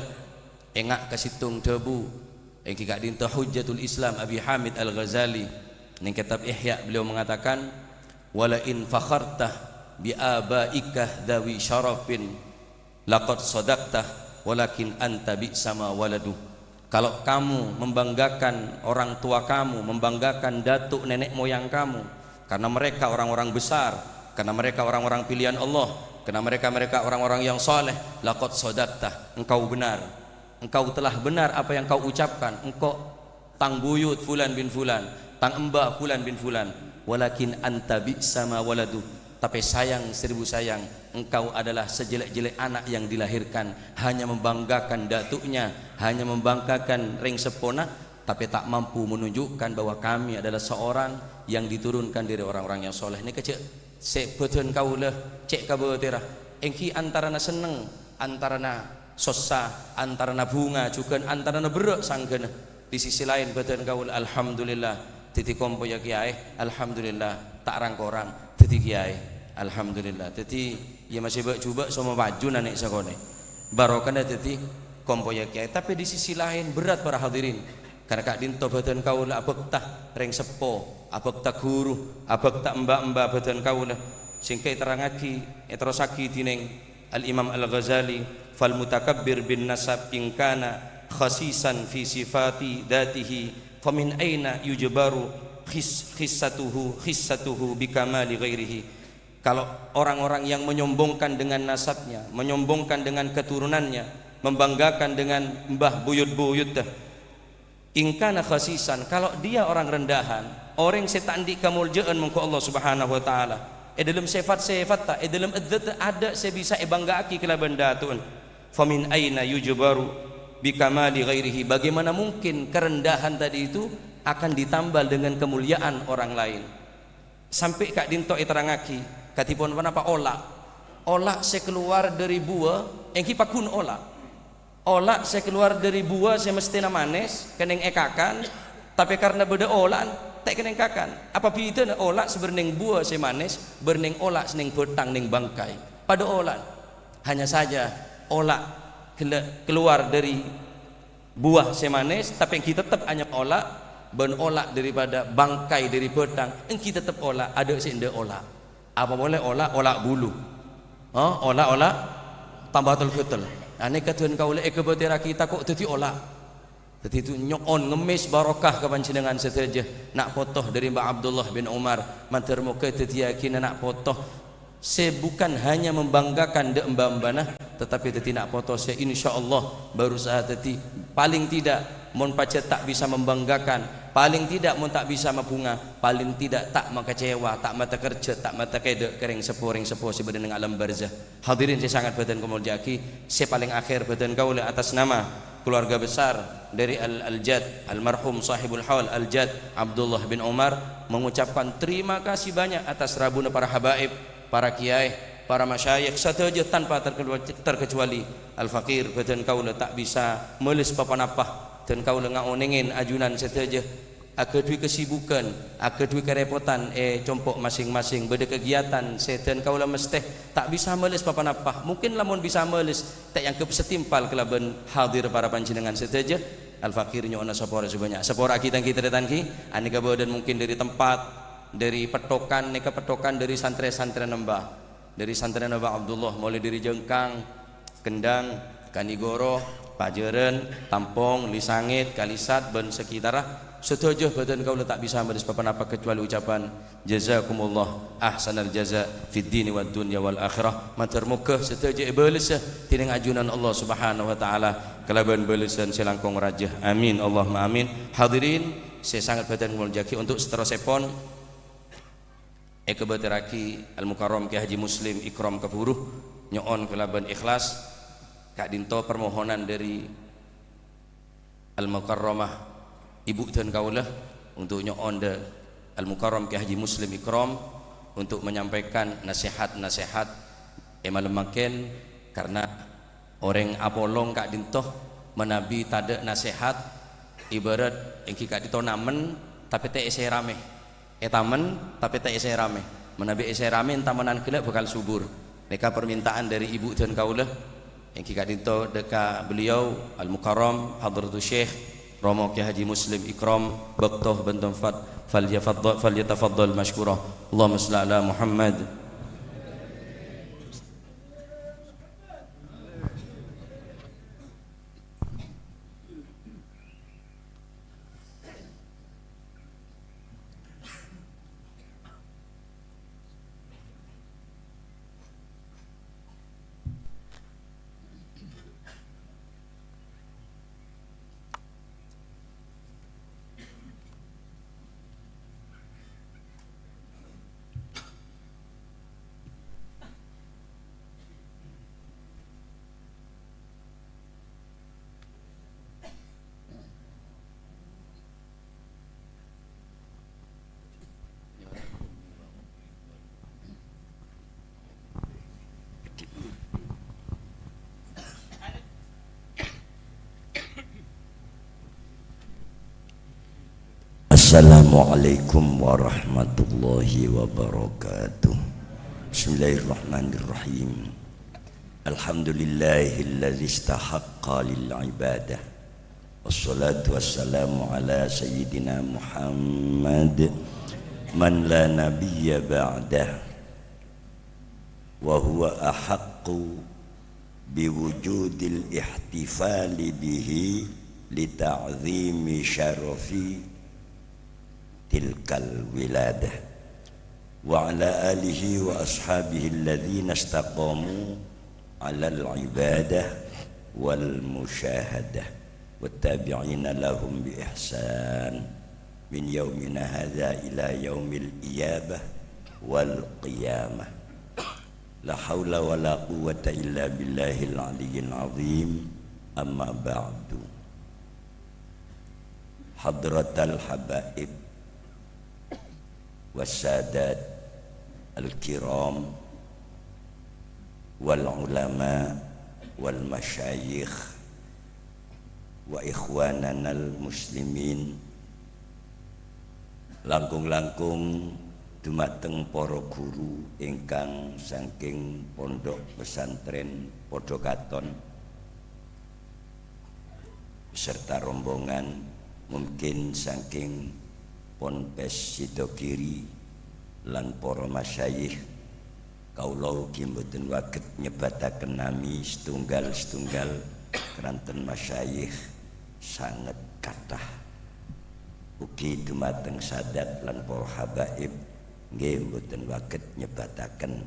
engak kasitung debu engki kak dinta Hujjatul Islam Abi Hamid Al-Ghazali ning kitab Ihya beliau mengatakan wala in fakhartah bi abaika dawi syarafin laqad sadaqtah walakin anta bi'sama waladu. Kalau kamu membanggakan orang tua kamu, membanggakan datuk nenek moyang kamu, karena mereka orang-orang besar, karena mereka orang-orang pilihan Allah, karena mereka orang-orang yang saleh, laqad sadaqtah, engkau benar. Engkau telah benar apa yang kau ucapkan. Engkau tang buyut fulan bin fulan, Tang embah fulan bin fulan, walakin anta bi'sama waladu, tapi sayang seribu sayang, engkau adalah sejelek-jelek anak yang dilahirkan, hanya membanggakan datuknya, hanya membanggakan ring sepona, tapi tak mampu menunjukkan bahwa kami adalah seorang yang diturunkan dari orang-orang yang soleh. Ini kecek sebetun kaulah cek kabeterah engki antarana seneng, antarana sosa, antarana bunga juga antarana berek sanggena. Di sisi lain badan kaul alhamdulillah titi kompo ya kiai, alhamdulillah tak rangkorang titi kiai, alhamdulillah titi ya masih bek cuba sama baju nanek sakone barokahnya titi kompo ya kiai. Tapi di sisi lain berat para hadirin, karena kak dinto badan kaula abektah ring sepo, abektah guru, abektah mbak-mbak badan kaula sing terangaki terosaki dineng Al Imam Al Ghazali, fal mutakabbir bin nasab in kana khasisan fi sifati datihi famin aina yujbaru khissatuhu khissatuhu bikamali ghairihi. Kalau orang-orang yang menyombongkan dengan nasabnya, menyombongkan dengan keturunannya, membanggakan dengan mbah buyut-buyut dah, ingkana khasisan, kalau dia orang rendahan, orang setan di kemuliaan mengko Allah Subhanahu wa taala. Dalam sifat-sifat tak, dalam adzat ada saya bisa banggaki kelaban datun. Famin aina yujbaru bikamali ghairihi, bagaimana mungkin kerendahan tadi itu akan ditambal dengan kemuliaan orang lain. Sampai kak dinto iterangaki katipun apa olak. Olak saya keluar dari buah engki pakun olak. Olak saya keluar dari buah saya mesti manis keneng ekakan, tapi karena beda olak tak keneng kakan. Apa beda olak seberning buah saya manis, berning olak seneng betang ning bangkai. Pada olak hanya saja olak keluar dari buah saya manis, tapi kita tetap hanya olak ben olak daripada bangkai dari betang, engki tetap olak, ada sih ndak olak. Apa boleh olak olak bulu. Oh, olak olak tambah tel-ketel. Ane katuan kaula ekebetera kita kok dadi olak. Dadi itu nyoon ngemis barokah kepanjenengan sedaja. Nak potoh dari Mbak Abdullah bin Umar, matur muka dadi yakin nak potoh. Saya bukan hanya membanggakan dek mbak-mbana, tetapi dadi nak potoh saya insyaallah baru saat dadi paling tidak mun pacet tak bisa membanggakan, paling tidak mun tak bisa mabunga, paling tidak tak makecewa, tak mata kerja, tak mata kedek kering sepo ring sepo sebadan dengan alam barzah. Hadirin saya sangat badan kemuliaan, saya paling akhir badan kaula atas nama keluarga besar dari Al-Jad almarhum sahibul haul Al-Jad Abdullah bin Umar mengucapkan terima kasih banyak atas rabuna para habaib, para kiai, para masyayikh saja tanpa terkecuali. Al-Faqir badan kaula tak bisa melis papan apa dan kaula ngaonengin ajunan saja aga duwe kesibukan, aga duwe kerepotan compok masing-masing beda kegiatan sedan kaula mesteh tak bisa melis papan apa. Mungkin lamun bisa melis tak yang setimpal kelaban hadir para panjenengan saja. Al-Faqir nyona sapora sebanyak sapora kita kita datangki aneka badan mungkin dari tempat, dari petokan, neka petokan dari santri-santri nembah, dari santri nembah Abdullah mulai dari Jengkang, Kendang, Kanigoro, Pajeren, Tampong, Lisangit, Kalisat, ben sekitar. Setuju badan kau tak bisa menulis papan apa kecuali ucapan jazakumullah ahsanal jaza fid dini wad dunya wal akhirah. Matur muka setuju beles tining ajunan Allah Subhanahu wa taala kelaban belesan selangkong raja. Amin Allahumma amin. Hadirin saya sangat badan muljaki untuk seterusnya Eka Bateraki Al-Mukarram Ki Haji Muslim Ikram Keburuh nyoon kelaban ikhlas Kak Dinto permohonan dari Al-Mukarramah Ibu dan kaulah untuk nyoon de Al-Mukarram Ki Haji Muslim Ikram untuk menyampaikan nasihat-nasihat emalemaken karena orang apolong Kak Dinto menabi tade nasihat ibarat engki Kak Dinto namen tapi teh ese rame etamen tapi teh ese rame menabi ese rame tamenan kelak bakal subur. Neka permintaan dari ibu dan kaulah engki Kak Dinto deka beliau Al-Mukarram Hadratus Syekh Romo Ki Haji Muslim Ikram baktoh bentempat falyatafaddal mashkura. Allahumma shalli ala Muhammad. Assalamualaikum warahmatullahi wabarakatuh. Bismillahirrahmanirrahim. Alhamdulillahilladzi istahaqqa lil ibadah. Wassalatu wassalamu ala sayyidina Muhammad man la nabiyya ba'dah wa huwa ahaqqu biwujudil ihtifali bihi li ta'zimi syarafi tilkal wiladah wa ala alihi wa ashabihi alladhina istaqamu ala al-ibadah wal musyahadah wattabi'ina lahum bi ihsan min yaumina hadza ila yaumil iyabah wal qiyamah. La haula wa la quwwata illa billahil aliyyil azim. Amma ba'du. Hadratal habaib wasadat al-kiram wal ulama wal masyayikh wa ikhwanana al muslimin, langkung-langkung dumateng para guru ingkang saking pondok pesantren Podokaton beserta rombongan, mungkin saking Ponpes Sidogiri lan para masyayikh. Kawula ugi mboten waget nyebataken nami setunggal-setunggal keranten masyayikh sanget kathah. Ugi dumateng sadat lan para habaib nggih mboten waget nyebataken.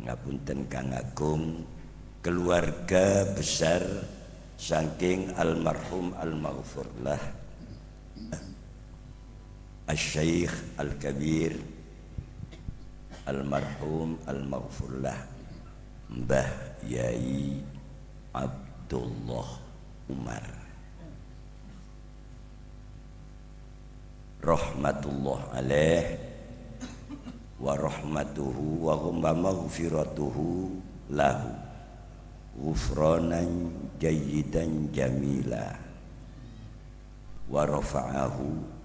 Ngapunten Kang Agung, keluarga besar saking almarhum almaghfurlah Al-Syekh Al-Kabir almarhum almaghfurlah Mbah Yai Abdullah Umar rahmatullah alaih wa rahmatuhu wa maghfiratuhu lahu ghufranan jayyidan jamila wa rafa'ahu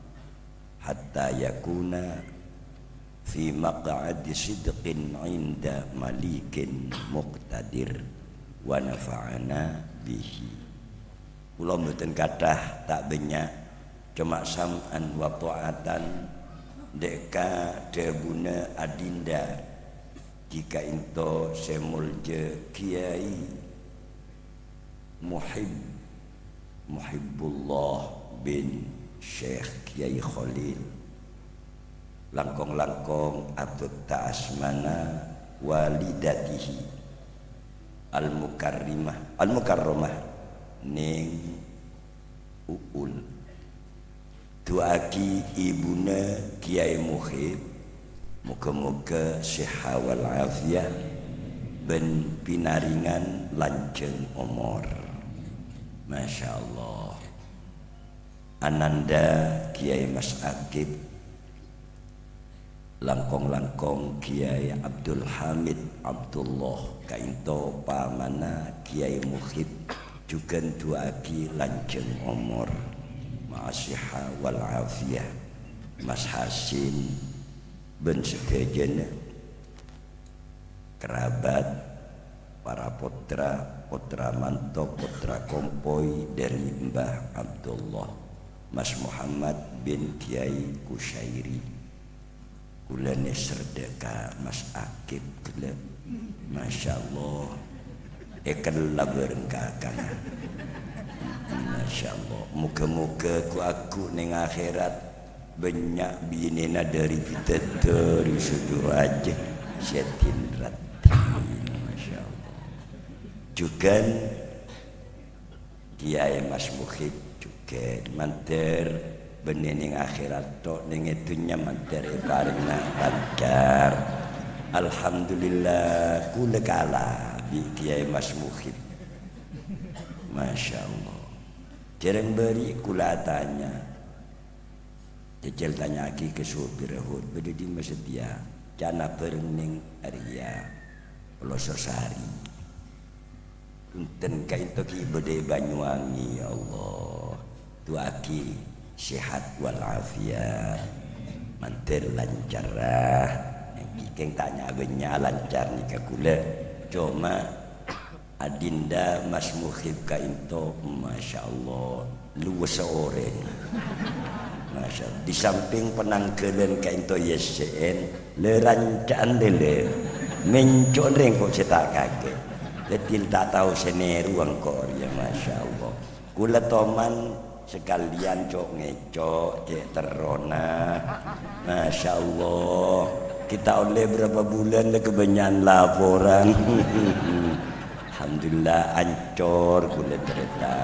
hatta yakuna fi maq'adi sidqin 'inda malikin muqtadir wa nafa'ana bihi. Kula mboten kathah tak banyak, cuma sam'an wa ta'atan deka debuna adinda jika into semulje kiai Muhibbullah bin Syekh Kiai Khalil, langkong-langkong abut ta'asmana walidatihi al-mukarrimah al-mukarramah ning uul duaki ibuna Kiai Muhib, muga-muga sehat wal afiyah ben pinaringan lanjeng umur. Masya Allah. Ananda Kiai Mas Akib, langkong-langkong Kiai Abdul Hamid Abdullah kainto pamana Kiai Muhib juga duaki lanjeng umur ma'asiha wal afiyah. Mas Hasin ben sedajana kerabat para putra putra manto putra kompoi dari Mbah Abdullah Mas Muhammad bin Kiai Kusyairi, kulane serdeka Mas Akib kula. Masya Allah ekel bareng kakang. Masya Allah, muga-muga ku aku ning akhirat banyak binena dari bidadari sudur aja setin ratin. Masya Allah. Juga Kiai Mas Muhib juga manter benening akhirat tok ning dunya manter paringna lancar. Alhamdulillah kula kalah bi Kiai Mas Muhib. Masya Allah. Jarang beri kula tanya. Jajal tanya aki ke supir hut beda di masedia. Cana bareng ning Arya Pelososari. Punten kain toki bede Banyuwangi ya Allah. Tuaki sehat walafiat, mantir lancar. Keng tanya benya lancar ni kula. Cuma adinda Mas Mukhib ka into, Masya Allah, luwes seorang. Masya Allah. Di samping penangkelan ka into YSN, lerancaan lele, mencon reng kok cetak kaget. Letil tak tahu seneru angkor ya, Masya Allah. Kula toman sekalian cok ngecok, cek terona. Masya Allah. Kita oleh berapa bulan le kebanyakan laporan. Alhamdulillah ancor kula cerita.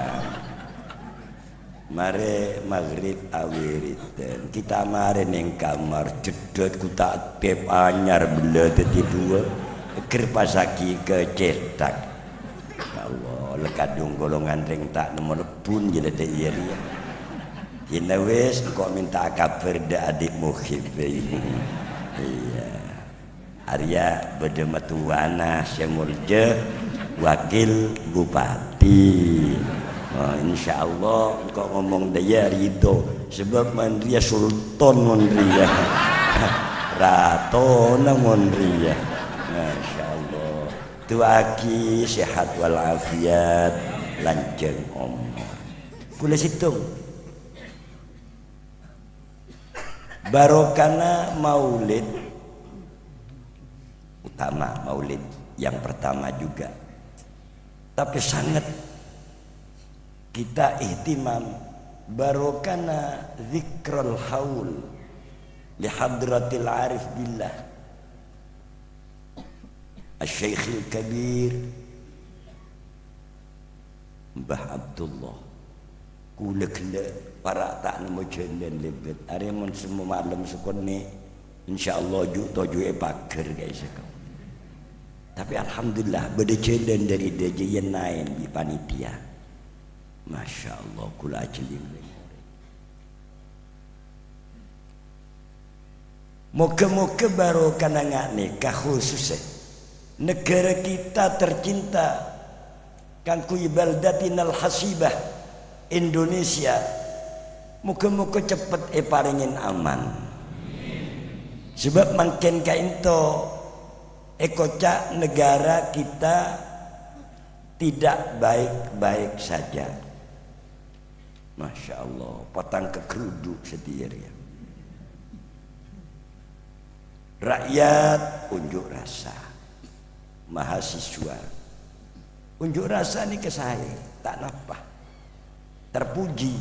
Mare maghrib awiriten. Kita mare ning kamar jedot ku tak tep anyar bela dadi dua. Kerpasaki kecetak. Ya Allah, lekadung golongan ring tak nemu pun jele de iya. Kina wis kok minta kabar de adik Mukhib. Iya. Arya bedematuana semurje wakil bupati. Oh, insyaallah kok ngomong dia ridho sebab mandria sultan mandria ratona mandria. Masya Allah. Tuaki sehat walafiat lanjeng umur. Kula situng barokana maulid utama, maulid yang pertama juga, tapi sangat kita ihtimam barokana zikrul haul li hadratil arif billah Asy-Syekhil Kabir Mbah Abdullah. Kula kena para tak nemu jalan lebet. Hari mun semua malam sekone insyaallah ju toju e pager guys. Tapi alhamdulillah beda jalan dari DJ yang nain di panitia. Masya Allah kula ajeling. Moga-moga barokah ngak nikah khususnya negara kita tercinta kan kui baldatinal hasibah Indonesia, moga-moga cepet paringin aman. Sebab mangken kainto ekocak negara kita tidak baik-baik saja. Masya Allah, potang kegeruduk setir ya. Rakyat unjuk rasa, mahasiswa unjuk rasa ni ke saya tak napa. Terpuji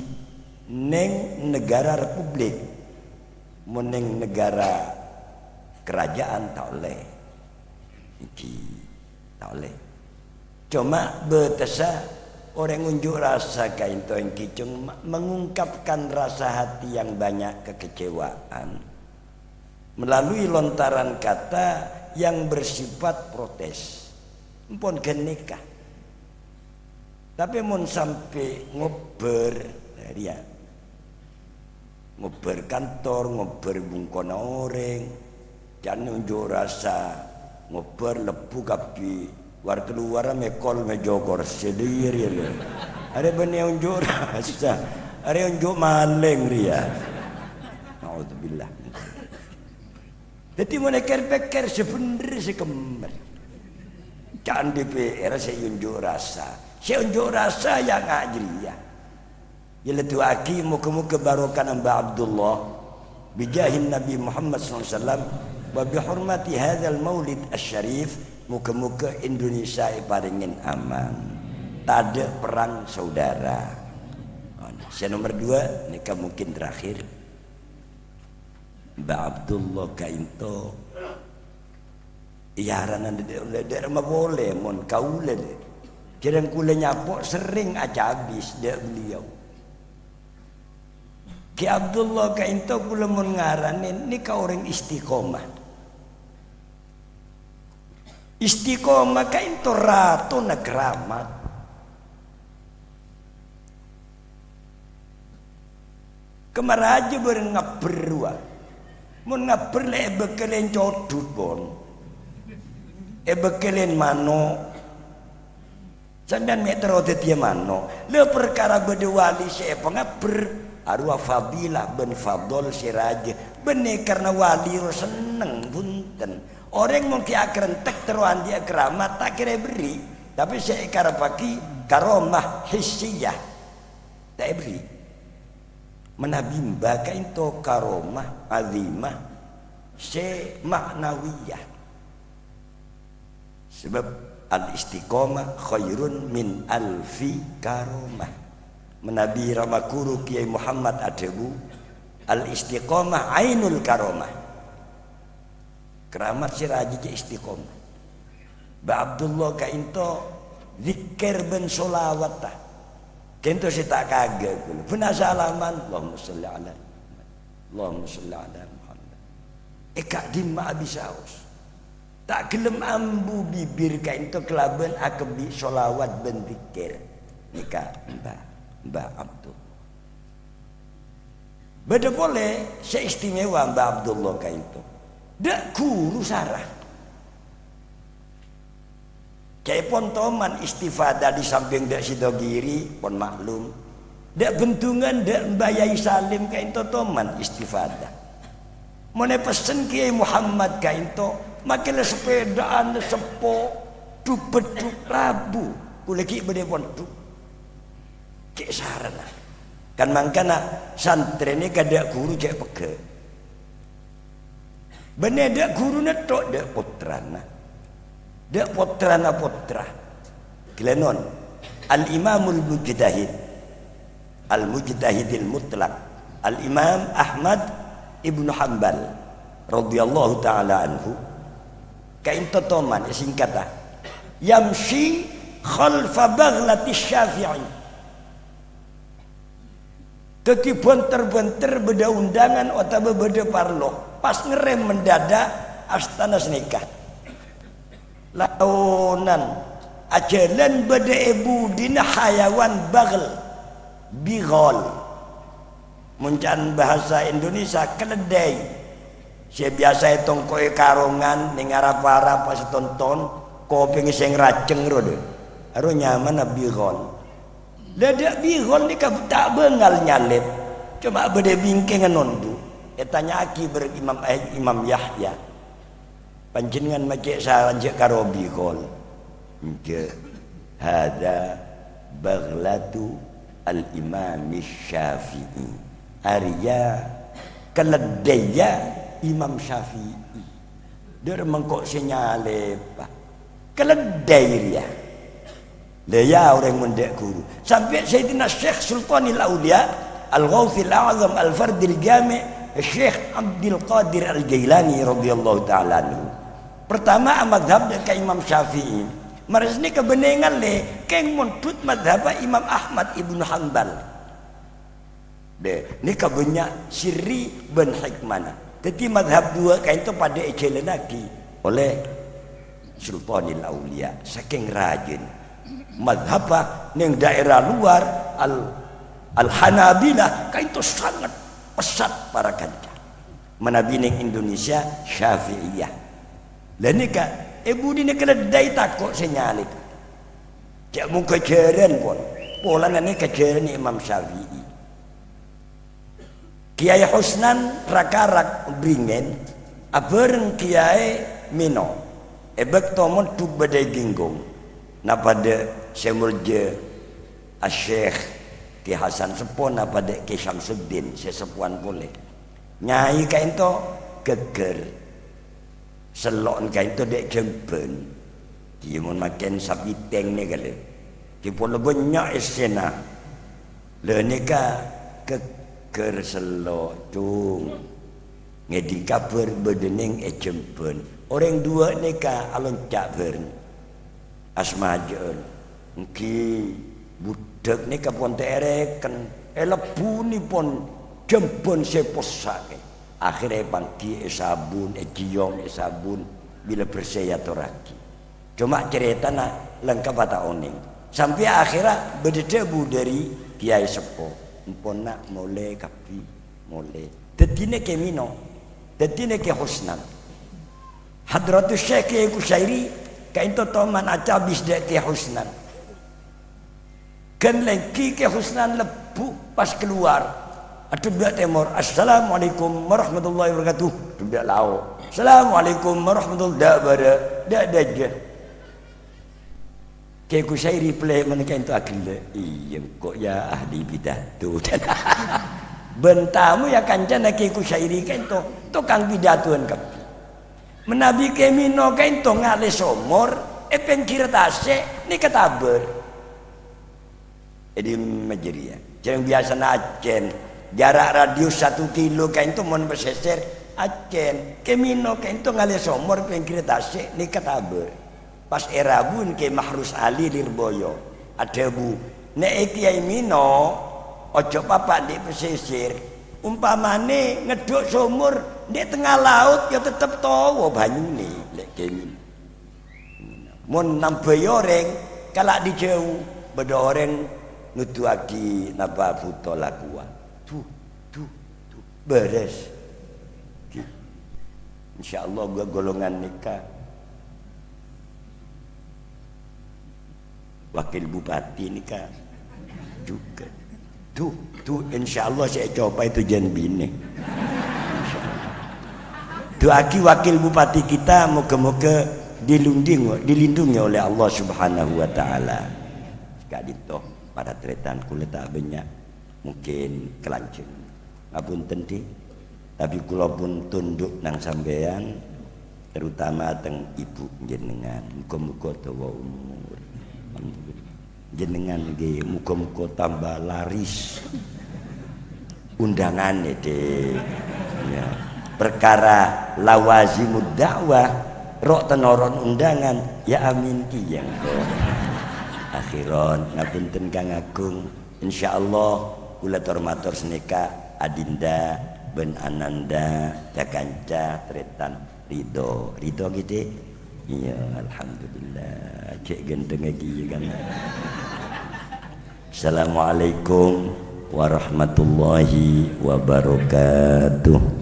neng negara republik, meneng negara kerajaan tak oleh. Iki tak oleh. Cuma betesa orang unjuk rasa kain toeng kicung mengungkapkan rasa hati yang banyak kekecewaan melalui lontaran kata yang bersifat protes. Empon genikah. Tapi mun sampai ngober ya. Ngober kantor, ngober bungkona orang, jangan unjuk rasa, ngober lebu kapi war keluar mekol mejogor sendiri lho. Are bene unjuk rasa, are unjuk maling ria. Naudzubillah. Dadi mun eker-peker sebener sekemer. Can DPR saya unjuk rasa. Saya unjuk rasa yang ajriyah. Ya letuaki muka-muka barokah Mbah Abdullah bijahin Nabi Muhammad SAW wa bihurmati hadzal maulid asy-syarif, muka-muka Indonesia paringin aman. Tak ada perang saudara. Saya nomor dua nikah mungkin terakhir. Mbah Abdullah kainto iaranan daerah mah boleh mon kaule deh. Kirang kula nyapok sering aja habis dia beliau. Ki Abdullah kainto kula mun ngaranin ni ka orang istiqomah. Istiqomah kainto ratu na keramat. Kemaraja bareng ngaberwa. Mun ngaber le bekelen codut bon. Bekelen mano. Sampean metro dia mano. Le perkara bede wali saya pengaber. Arwah fadilah ben fadol siraja bene karena wali ro seneng punten. Orang mungkin akrentek teruan dia keramat tak kira beri, tapi saya karapaki karomah hissiyah tak beri. Menabimba kainto karomah azimah se maknawiyah. Sebab al istiqomah khairun min alfi karomah. Menabi Ramakuru Kiai Muhammad Adebu al istiqomah ainul karomah. Keramat siraji ke istiqomah. Ba Abdullah kainto zikir ben solawat ta. Kento si tak kaget kula. Pernah salaman Allahumma sholli ala Muhammad. Allahumma sholli ala Muhammad. Eka dimma abisaus. Tak gelem ambu bibir kainto kelaben akebi solawat ben zikir. Nika Mbah Abdul. Beda boleh seistimewa Mbah Abdullah kainto. Dak guru sarah. Kayak pontoman istifadah di samping dak Sidogiri pon maklum. Dak bentungan dak Mbah Yai Salim kainto toman istifadah. Mone pesen Kiai Muhammad kainto makele sepedaan sepo dubeduk rabu kula ki bede pon duk. Cek sarana. Kan mangkana santrene kada guru cek pege. Bene dak guru netok dak putrana. Dak putrana putra. Glenon Al Imamul Mujtahid. Al Mujtahidil Mutlaq. Al Imam Ahmad Ibnu Hanbal radhiyallahu taala anhu. Kain totoman singkat ah. Yamshi khalfa baghlati Syafi'i. Teti bonter-bonter beda undangan atau beda parlo. Pas ngerem mendadak astana senikah. Launan ajalan beda ibu dina hayawan bagl bigol. Muncan bahasa Indonesia keledai. Saya biasa hitung koe karongan ning arap-arap pas tonton koping sing raceng ro de. Aro nyaman bigol. Ledak bigol ni tak bengal nyalip. Cuma beda bingking nondu. Tanya aki berimam Imam Yahya. Panjenengan macek saran cek karo bigol. Nje hada baghlatu al Imam Syafi'i. Arya keledaya Imam Syafi'i. Dia mengkok senyalip. Keledai dia. Leya orang mendek guru. Sampai Sayyidina Syekh Sultanil Aulia Al-Ghawthil A'zam Al-Fardil Jami' Syekh Abdul Qadir Al-Jailani radhiyallahu ta'ala anhu. Pertama madhab ke Imam Syafi'i. Marisni kebenengan le keng montut madhab Imam Ahmad Ibnu Hanbal. De, ni kebanyak sirri ben hikmana. Jadi madhab dua kain itu pada ejelenaki oleh Sultanil Aulia saking rajin. Madhab ning daerah luar Al-Hanabilah kain itu sangat pesat para kanca. Manabi ning Indonesia Syafi'iyah. Lah nika ibu dine keledai takok senyalik. Cek mung kejeren pon. Polanane kejeren Imam Syafi'i. Kiai Husnan rakarak bringen abareng Kiai Mino. Ebek tomon tu bedai ginggung. Napada semurje Asy-Syaikh Ki Hasan Sepon apa dek Ki Syamsuddin sesepuan boleh. Nyai kain to geger. Selon kain to dek jemben. Dia mun makan sapi teng ni kali. Dia pun banyak isena. Le ni ka geger selok cung. Ngedi kabar bedening e jemben. Orang dua ni ka alon cak bern. Asmajeun. Engki budek ni kapon tereken elebu ni pon jempon seposake. Akhirnya pangki sabun, ciong sabun bila bersih ya toraki. Cuma cerita nak lengkap atau oning. Sampai akhirnya berdebu dari Kiai Sepo. Empon nak mulai kapi mulai. Tetine ke Mino, tetine ke Husnan. Hadratus Syekh Kiai Kusyairi kain totoman acabis dek ke Husnan. Kan lengki ke Husnan lebu pas keluar. Atubda temor assalamualaikum warahmatullahi wabarakatuh. Tubda lau. Assalamualaikum warahmatullahi wabarakatuh. Dak daja. Kayak ku saya reply mana kan itu akil. Iya kok ya ahli pidato. Bentamu ya kancana kayak ku syairi kan to tukang pidatoan kapi. Menabi kemino kan to ngale somor epen kiratase ni kataber. Jadi majeria. Jangan biasa nacen. Jarak radius 1 kilo kan itu mon berseser acen kemino kan itu ngale somor epen kiratase ni kataber. Pas era bun ke Mahrus Ali Lirboyo ada bu nek kiai Mino ojo papak di pesisir umpamane ngeduk sumur di tengah laut ya tetep tawa banyune lek kiai Mino mun nambahi oreng kalak di jauh beda oreng nuduhake napa buta lakua tuh tuh tuh beres. Insyaallah gua golongan nikah wakil bupati nikah juga tuh tuh insyaallah saya coba itu jangan bini doaki wakil bupati kita moga-moga dilindungi oleh Allah Subhanahu wa taala. Sekali toh para tretan kula tak banyak mungkin kelanceng ngapunten di tapi kula pun tunduk nang sampean terutama teng ibu jenengan muga-muga dawa umur jenengan nggih muga-muga tambah laris undangane deh ya. Perkara lawazimud dakwah rok tenoron undangan ya amin ki yang kok akhiron ngapunten Kang Agung insyaallah kula matur seneka Adinda ben Ananda Jakanca tretan ridho ridho gitu. Iya alhamdulillah cek gendeng iki kan. Assalamualaikum warahmatullahi wabarakatuh.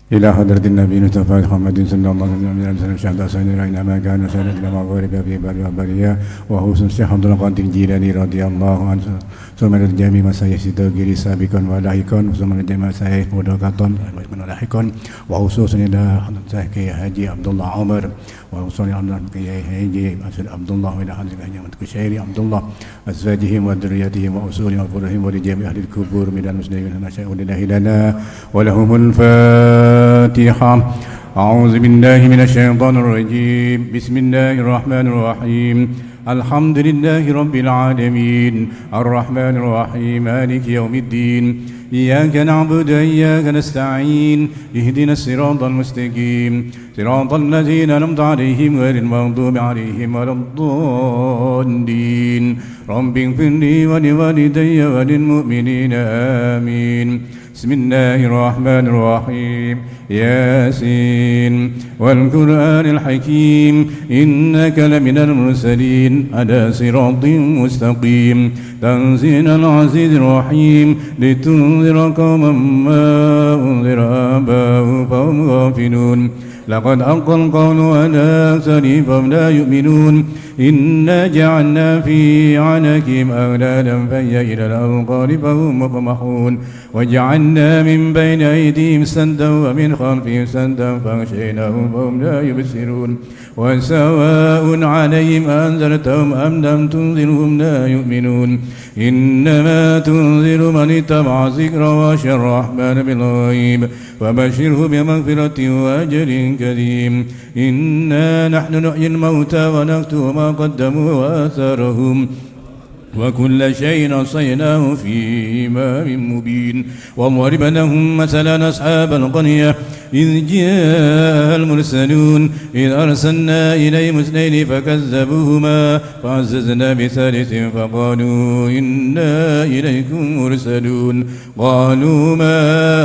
إلى حضرة النبي المصطفى محمد صلى الله عليه وسلم شهد سيدنا إنما كان سيدنا مغرب في بر وبرية وهو الشيخ عبد القادر الجيلاني رضي الله عنه ثم الجميع مسايح سيدنا سابقا ولاحقا ثم الجميع مسايح مدركة ولاحقا وخصوصا إلى حضرة حاجي عبد الله عمر وخصوصا إلى حاجي عبد الله وإلى حضرة حاجي أحمد كشيري عبد الله أزواجهم وذرياتهم وأصولهم وفروعهم ولجميع أهل القبور من المسلمين المشايخ لله لنا ولهم الفاتحة. أعوذ بالله من الشيطان الرجيم. بسم الله الرحمن الرحيم. الحمد لله رب العالمين الرحمن الرحيم مالك يوم الدين إياك نعبد وإياك نستعين اهدنا الصراط المستقيم صراط الذين أنعمت عليهم غير المغضوب عليهم ولا الضالين رب اغفر لي ولوالدي وللمؤمنين آمين. بسم الله الرحمن الرحيم. ياسين والقرآن الحكيم إنك لمن المرسلين على صراط مستقيم تنزيل العزيز الرحيم لتنذر قوما ما أنذر آباؤهم فهم غافلون لقد ألقى القول على أكثرهم فهم لا يؤمنون إنا جعلنا في أعناقهم أغلالا فهي إلى الأذقان فهم مقمحون وجعلنا من بين أيديهم سدا ومن خلفهم سدا فأغشيناهم فهم لا يبصرون وسواء عليهم أنذرتهم أم لم تنذرهم لا يؤمنون إنما تنذر من اتبع الذكر وخشى الرحمن بالغيب فبشره بمغفرة وأجر كريم إنا نحن نحيي الموتى ونكتب ما قدموا وآثارهم وكل شيء أحصيناه في إمام مبين وضرب لهم مثلا أصحاب القرية إذ جاء المرسلون إذ أرسلنا إليهم اثنين فكذبوهما فعززنا بثالث فقالوا إنا إليكم مرسلون قالوا ما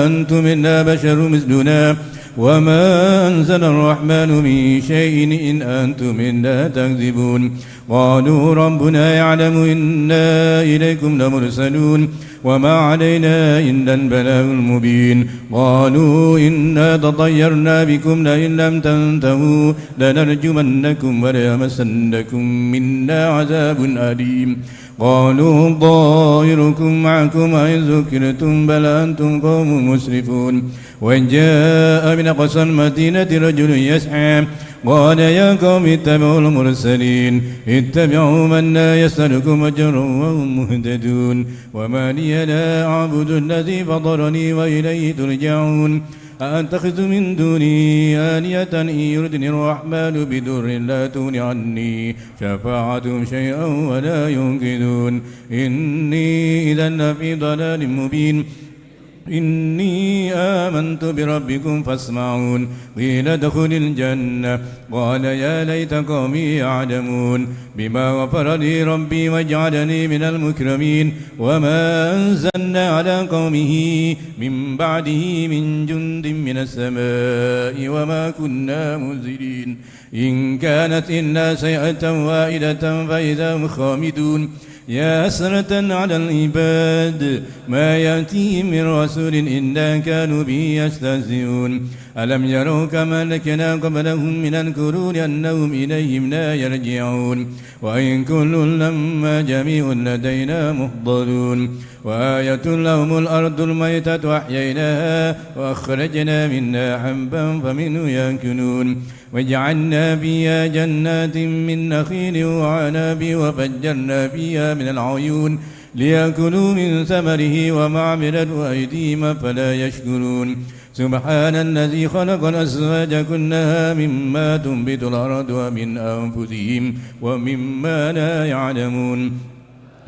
أنتم إلا بشر مثلنا وما أنزل الرحمن من شيء إن أنتم إلا تكذبون قالوا ربنا يعلم إنا إليكم لمرسلون وما علينا إلا البلاغ المبين. قالوا إنا تطيرنا بكم لئن لم تنتهوا لنرجمنكم وليمسنكم منا عذاب أليم. قالوا طائركم معكم أئن ذكرتم بل أنتم قوم مسرفون. وجاء من أقصى المدينة رجل يسعى قال يا قوم اتبعوا المرسلين اتبعوا من لا يسألكم أجرا وهم مهتدون. وما لي لا أعبد الذي فطرني وإليه ترجعون. أأتخذ من دوني آلية إن يردني الرحمن بدر لا تغن عني شفاعتهم شيئا ولا ينقذون. إني إذا لفي ضلال مبين. إني آمنت بربكم فاسمعون. قيل ادخل الجنة قال يا ليت قومي يعلمون بما غفر لي ربي واجعلني من المكرمين. وما أنزلنا على قومه من بعده من جند من السماء وما كنا منزلين. إن كانت إلا سيئة واحدة فإذا هم خامدون. يا حسرة على العباد ما يأتيهم من رسول إلا كانوا به يستهزئون. ألم يروا كما أهلكنا قبلهم من القرون أنهم إليهم لا يرجعون. وإن كل لما جميع لدينا محضرون. وآية لهم الأرض الميتة أحييناها وأخرجنا منها حبا فمنه يأكلون. وجعلنا فيها جنات من نخيل وعناب وفجرنا فيها من العيون ليأكلوا من ثمره وما عملته أيديهم فلا يشكرون. سبحان الذي خلق الأزواج كلها مما تنبت الأرض ومن أنفسهم ومما لا يعلمون.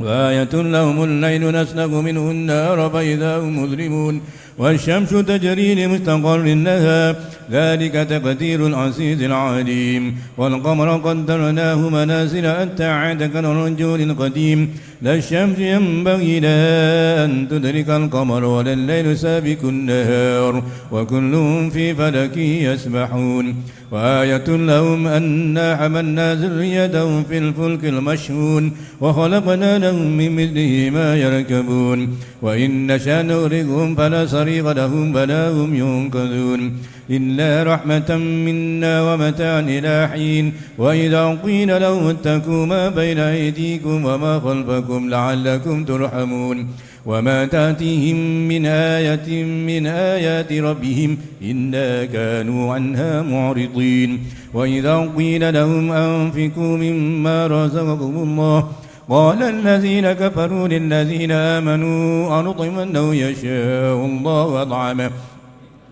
وآية لهم الليل نسلك منه النار فإذا هم مظلمون. والشمس تجري لمستقر لها ذلك تقدير العزيز العليم. والقمر قدرناه منازل حتى عاد كالرجل القديم. لا الشمس ينبغي لها أن تدرك القمر ولا الليل سابق النهار وكل في فلك يسبحون. وآية لهم أنا حملنا ذريتهم في الفلك المشحون وخلقنا لهم من مثله ما يركبون. وإن نشأ نغرقهم فلا صريخ لهم ولا هم ينقذون إلا رحمة منا ومتاعا إلى حين. وإذا قيل لهم اتقوا ما بين أيديكم وما خلفكم لعلكم ترحمون. وما تأتيهم من آية من آيات ربهم إلا كانوا عنها معرضين. وإذا قيل لهم أنفقوا مما رزقكم الله قال الذين كفروا للذين آمنوا أنطعم لو يشاء الله أطعمه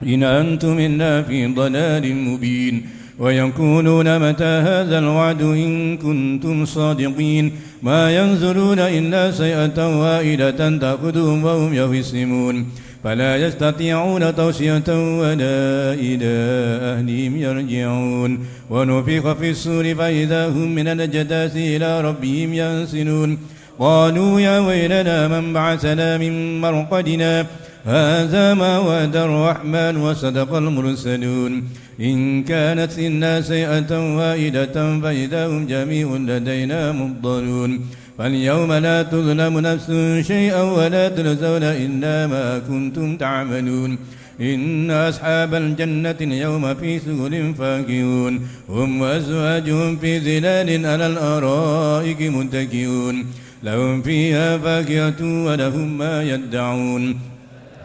إن أنتم إلا في ضلال مبين. ويقولون متى هذا الوعد إن كنتم صادقين. ما ينظرون إلا سيئة واحدة تأخذهم وهم يخصمون. فلا يستطيعون توصية ولا إلى أهلهم يرجعون. ونفخ في الصور فإذا هم من الأجداث إلى ربهم ينسلون. قالوا يا ويلنا من بعثنا من مرقدنا هذا ما وعد الرحمن وصدق المرسلون. إن كانت إلا سيئة واحدة فإذا هم جميع لدينا محضرون. فاليوم لا تظلم نفس شيئا ولا تجزون إلا ما كنتم تعملون. إن أصحاب الجنة اليوم في سغل فاكهون هم وأزواجهم في ظلال على الأرائك متكئون. لهم فيها فاكهة ولهم ما يدعون.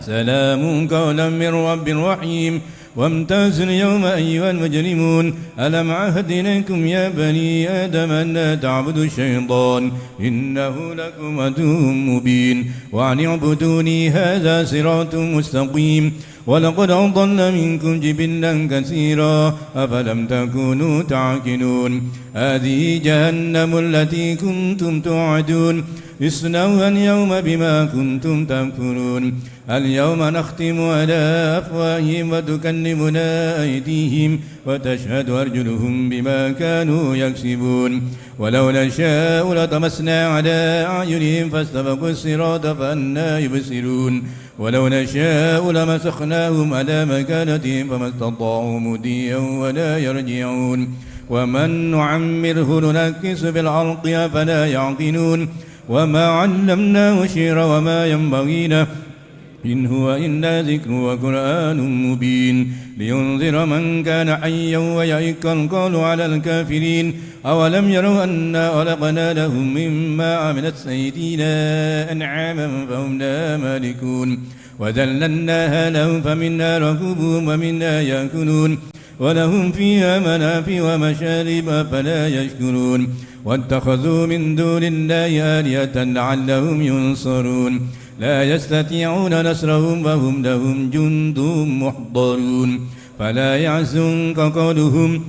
سلام قولا من رب رحيم. وامتازوا اليوم أيها المجرمون. ألم أعهد إليكم يا بني آدم أن لا تعبدوا الشيطان إنه لكم عدو مبين. وأن اعبدوني هذا صراط مستقيم. ولقد أضل منكم جبلا كثيرا أفلم تكونوا تعقلون. هذه جهنم التي كنتم توعدون اصلوها اليوم بما كنتم تكفرون. اليوم نختم على أفواههم وتكلمنا أيديهم وتشهد أرجلهم بما كانوا يكسبون. ولو نشاء لطمسنا على أعينهم فاستبقوا الصراط فأنى يبصرون. ولو نشاء لمسخناهم على مكانتهم فما استطاعوا مضيا ولا يرجعون. ومن نعمره ننكس في الأرض أفلا يعقلون. وما علمناه الشعر وما ينبغي له إن هو إلا ذكر وقرآن مبين لينذر من كان حيا ويحق القول على الكافرين. أولم يروا أنا خلقنا لهم مما عملت أيدينا أنعاما فهم لا مالكون. وذللناها لهم فمنها ركوبهم ومنها يأكلون ولهم فيها منافع ومشارب فلا يشكرون. واتخذوا من دون الله آلهة لعلهم ينصرون. لا يستطيعون نصرهم وهم لهم جند محضرون. فلا يحزنك قولهم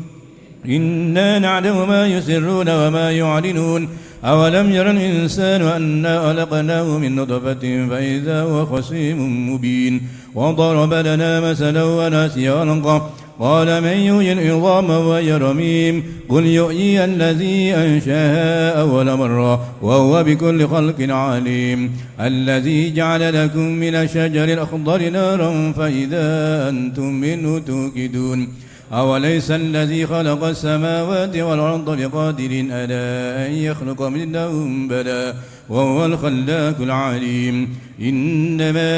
إنا نعلم ما يسرون وما يعلنون. أولم ير الإنسان أنا خلقناه من نطفة فإذا هو خصيم مبين. وضرب لنا مثلا ونسي خلقه قال من يحيي العظام وهي رميم. قل يحيي الذي أنشاها أول مرة وهو بكل خلق عليم. الذي جعل لكم من الشجر الأخضر نارا فإذا أنتم منه توقدون. أوليس الذي خلق السماوات والأرض بقادر على أن يخلق مثلهم؟ بلى وهو الخلاق العليم. إنما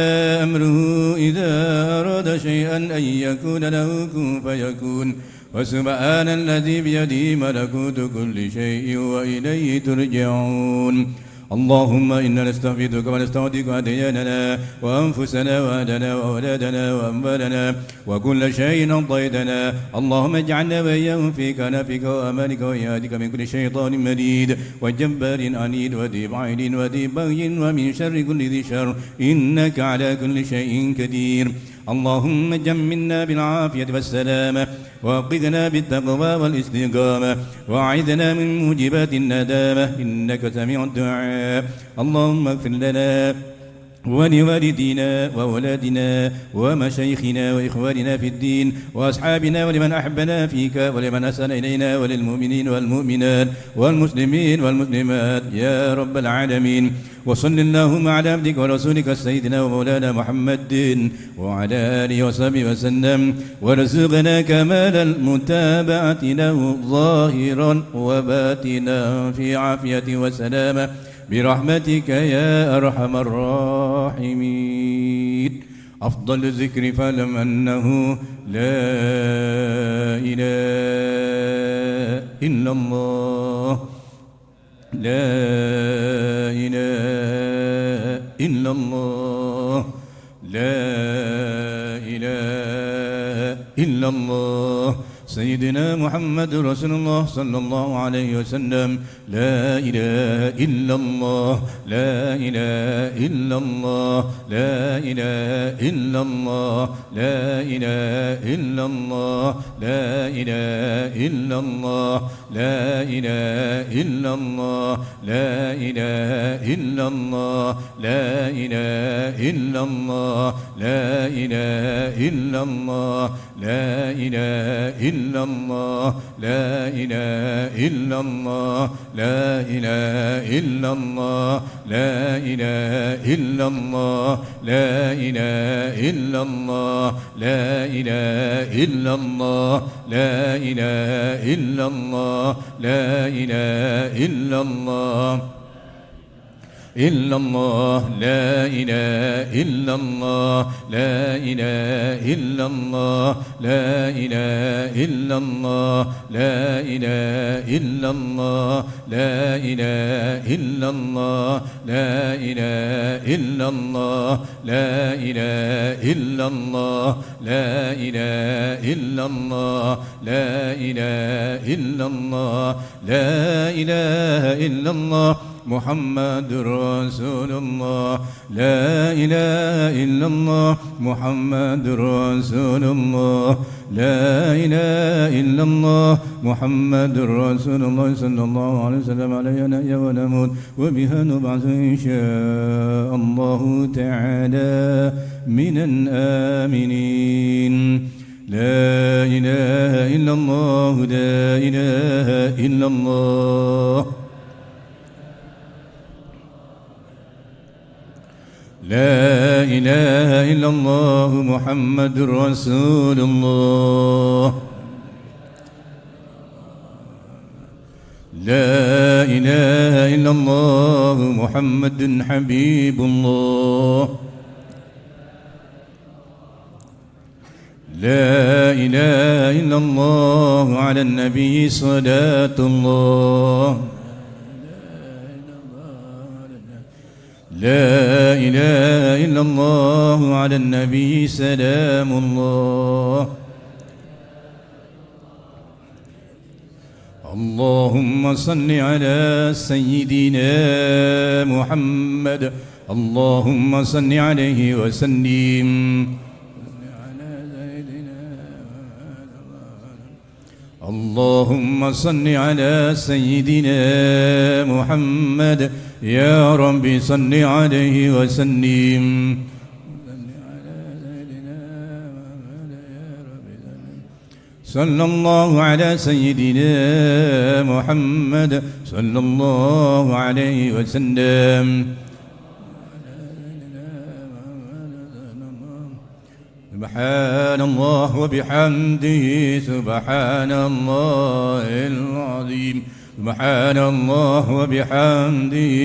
أمره إذا أراد شيئا أن يكون له كن فيكون. وسبحان الذي بيده ملكوت كل شيء وإليه ترجعون. اللهم إنا نستغفرك ونستهديك أدياننا وأنفسنا وأهلنا وأولادنا وأموالنا وكل شيء أعطيتنا. اللهم اجعلنا وإياهم في كنفك وأمانك وإيادك من كل شيطان مريد وجبار عنيد وذي بعيد وذي بغي ومن شر كل ذي شر، إنك على كل شيء قدير. اللهم جملنا بالعافية والسلامة وقذنا بالتقوى والاستقامة وأعذنا من موجبات الندامة، إنك سميع الدعاء. اللهم اغفر لنا ولوالدينا وأولادنا ومشايخنا وإخواننا في الدين وأصحابنا ولمن أحبنا فيك ولمن أحسن إلينا وللمؤمنين والمؤمنات والمسلمين والمسلمات يا رب العالمين. وصل اللهم على عبدك ورسولك سيدنا ومولانا محمد وعلى آله وصحبه وسلم، وارزقنا كمال المتابعة له ظاهرا وباطنا في عافية وسلامة برحمتك يا أرحم الراحمين. أفضل الذكر فاعلم أنه لا إله إلا الله، لا إله إلا الله، لا إله إلا الله. سيدنا محمد رسول الله صلى الله عليه وسلم. لا إله إلا الله، لا إله إلا الله، لا إله إلا الله، لا إله إلا الله، لا إله إلا الله، لا إله إلا الله، لا إله إلا الله، لا إله إلا الله، لا إله إلا الله، لا إله إلا الله، لا إله إلا الله، لا إله إلا الله، لا إله إلا الله، لا إله إلا الله، لا إله إلا الله، لا إله إلا الله، لا إله إلا الله، إلا الله، لا إله إلا الله، لا إله إلا الله، لا إله إلا الله، لا إله إلا الله، لا إله إلا الله، لا إله إلا الله، لا إله إلا الله، لا إله إلا الله، لا إله إلا الله، لا إله إلا الله، محمد رسول الله، لا إله إلا الله، محمد رسول الله، لا إله إلا الله، محمد رسول الله صلى الله عليه وسلم. علينا نحيا ونموت وبها نبعث إن شاء الله تعالى من الآمنين. لا إله إلا الله، لا إله إلا الله، لا إله إلا الله، محمد رسول الله. لا إله إلا الله محمد حبيب الله. لا إله إلا الله على النبي صلاة الله. لا إله إلا الله على النبي سلام الله. اللهم صل على سيدنا محمد. اللهم صل عليه وسلم. اللهم صل على سيدنا محمد. يا رب صل عليه وسلم. صلى الله على سيدنا محمد صلى الله عليه وسلم. سبحان الله وبحمده سبحان الله العظيم. سبحان الله وبحمده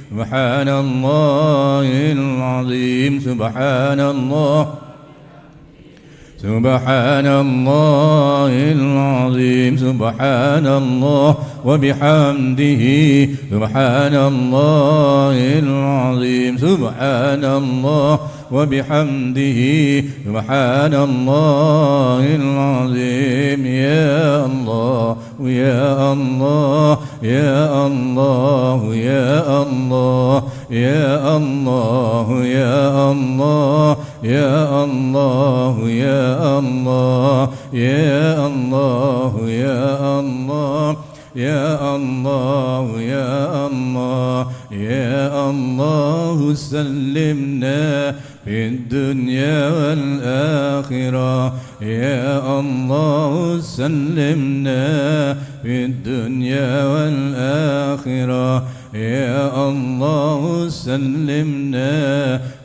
سبحان الله العظيم. سبحان الله سبحان الله العظيم. سبحان الله وبحمده سبحان الله العظيم. سبحان الله وبحمده سبحان الله العظيم. يا الله يا الله يا الله يا الله يا الله يا الله يا الله يا الله يا الله يا الله يا الله يا الله يا الله. سلمنا في الدنيا والآخرة. يا الله سلمنا في الدنيا والآخرة. يا الله سلمنا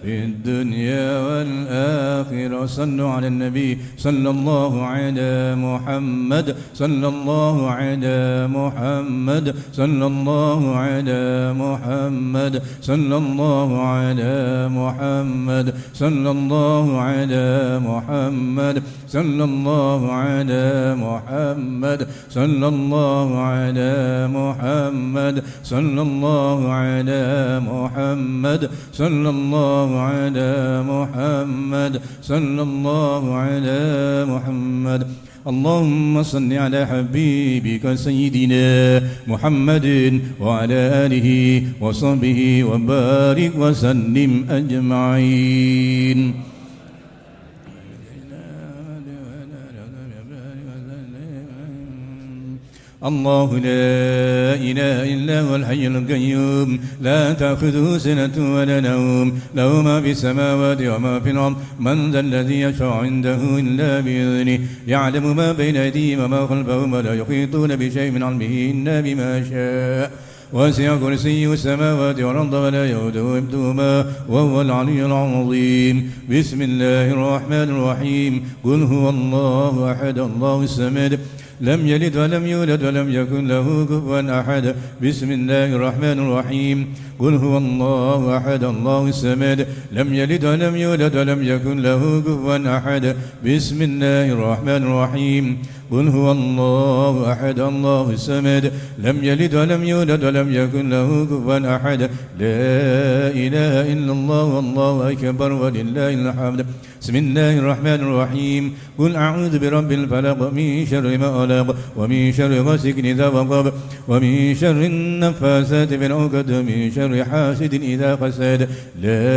في الدنيا والآخرة. صلوا على النبي صلى الله على محمد صلى الله على محمد صلى الله على محمد صلى الله على محمد صلى الله على محمد صلى الله على محمد صلى الله على محمد صلى الله على محمد صلى الله على محمد صلى الله على محمد. اللهم صل على حبيبك سيدنا محمد وعلى آله وصحبه وبارك وسلم أجمعين. الله لا إله إلا هو الحي القيوم لا تأخذه سنة ولا نوم له ما في السماوات وما في الأرض من ذا الذي يشفع عنده إلا بإذنه يعلم ما بين أيديهم وما خلفهم ولا يحيطون بشيء من علمه إلا بما شاء وسع كرسيه السماوات والأرض ولا يؤوده حفظهما وهو العلي العظيم. بسم الله الرحمن الرحيم. قل هو الله أحد الله الصمد لم يلد ولم يولد ولم يكن له كفوا أحد. بسم الله الرحمن الرحيم. قل هو الله أحد الله الصمد لم يلد ولم يولد ولم يكن له كفوا أحد. بسم الله الرحمن الرحيم. قل هو الله أحد الله الصمد لم يلد ولم يولد ولم يكن له كفوا أحد. لا إله إلا الله والله أكبر ولله الحمد. بسم الله الرحمن الرحيم. قل أعوذ برب الفلق من شر ما خلق ومن شر غاسق إذا وقب ومن شر النفاثات في العقد ومن شر حاسد إذا حسد. لا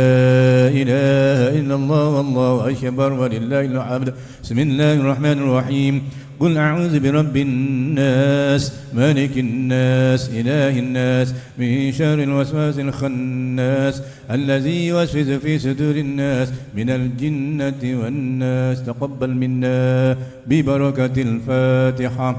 إله إلا الله والله أكبر ولله الحمد. بسم الله الرحمن الرحيم. قل أعوذ برب الناس ملك الناس إله الناس من شر الوسواس الخناس الذي يوسوس في صدور الناس من الجنة والناس. تقبل منا ببركة الفاتحة.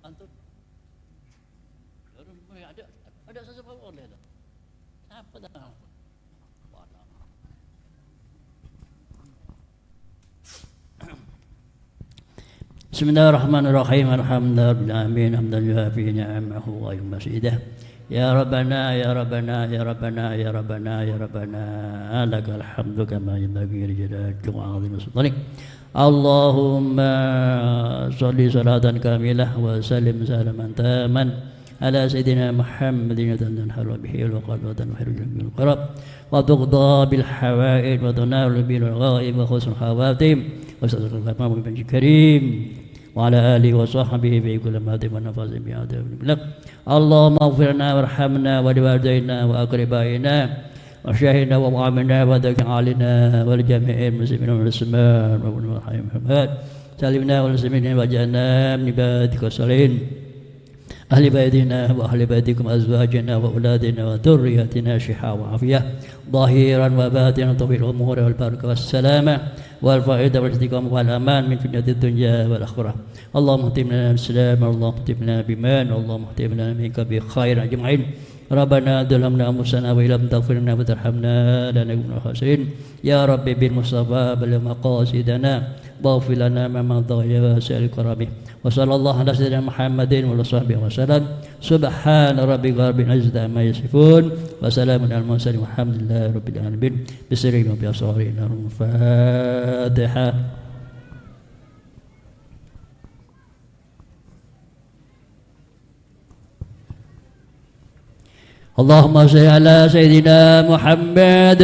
Antum. Boleh dah. Apa dah? بسم الله الرحمن الرحيم الحمد لله رب العالمين حمدا يوافي نعمه ويمسيده يا ربنا يا ربنا يا ربنا يا ربنا يا ربنا لك الحمد كما ينبغي لجلالك وعظيم سلطانك اللهم صل صلاة كاملة وسلم سلاما تاما على سيدنا محمد تنحل به الوقت وتنحل به القرب وتقضى بالحوائج وتنال به الغائب وحسن الخواتم وستر الأمام الكريم وعلى آله وصحبه في كل ما ونفس بهذا لك اللهم اغفر لنا وارحمنا ولوالدينا وأقربائنا وشاهدنا وطعمنا وذكرنا ولجميع المسلمين والمسلمات والمحمد سلمنا والمسلمين وجعلنا من عبادك الصالحين أهل بيتنا وأهل بيتكم أزواجنا وأولادنا وذرياتنا شحاء وعافية ظاهرا وباطنا طويل الأمور والبركة والسلامة والفائدة والاستقامة والأمان من فتنة الدنيا والآخرة. اللهم اهتم لنا بالسلام، اللهم اهتم لنا بمان، اللهم اهتم لنا منك بخير أجمعين. ربنا ظلمنا أنفسنا وإن لم تغفر لنا وترحمنا لنكن من الخاسرين. يا ربي بالمصطفى بلغ مقاصدنا واغفر لنا ما مضى يا واسع الكرم. وصلى الله على سيدنا محمد وعلى صحبه وسلم. سبحان ربك رب العزة عما يصفون وسلام على المرسلين والحمد لله رب العالمين. بسر وبأسرارنا الفاتحة. اللهم صل على سيدنا محمد.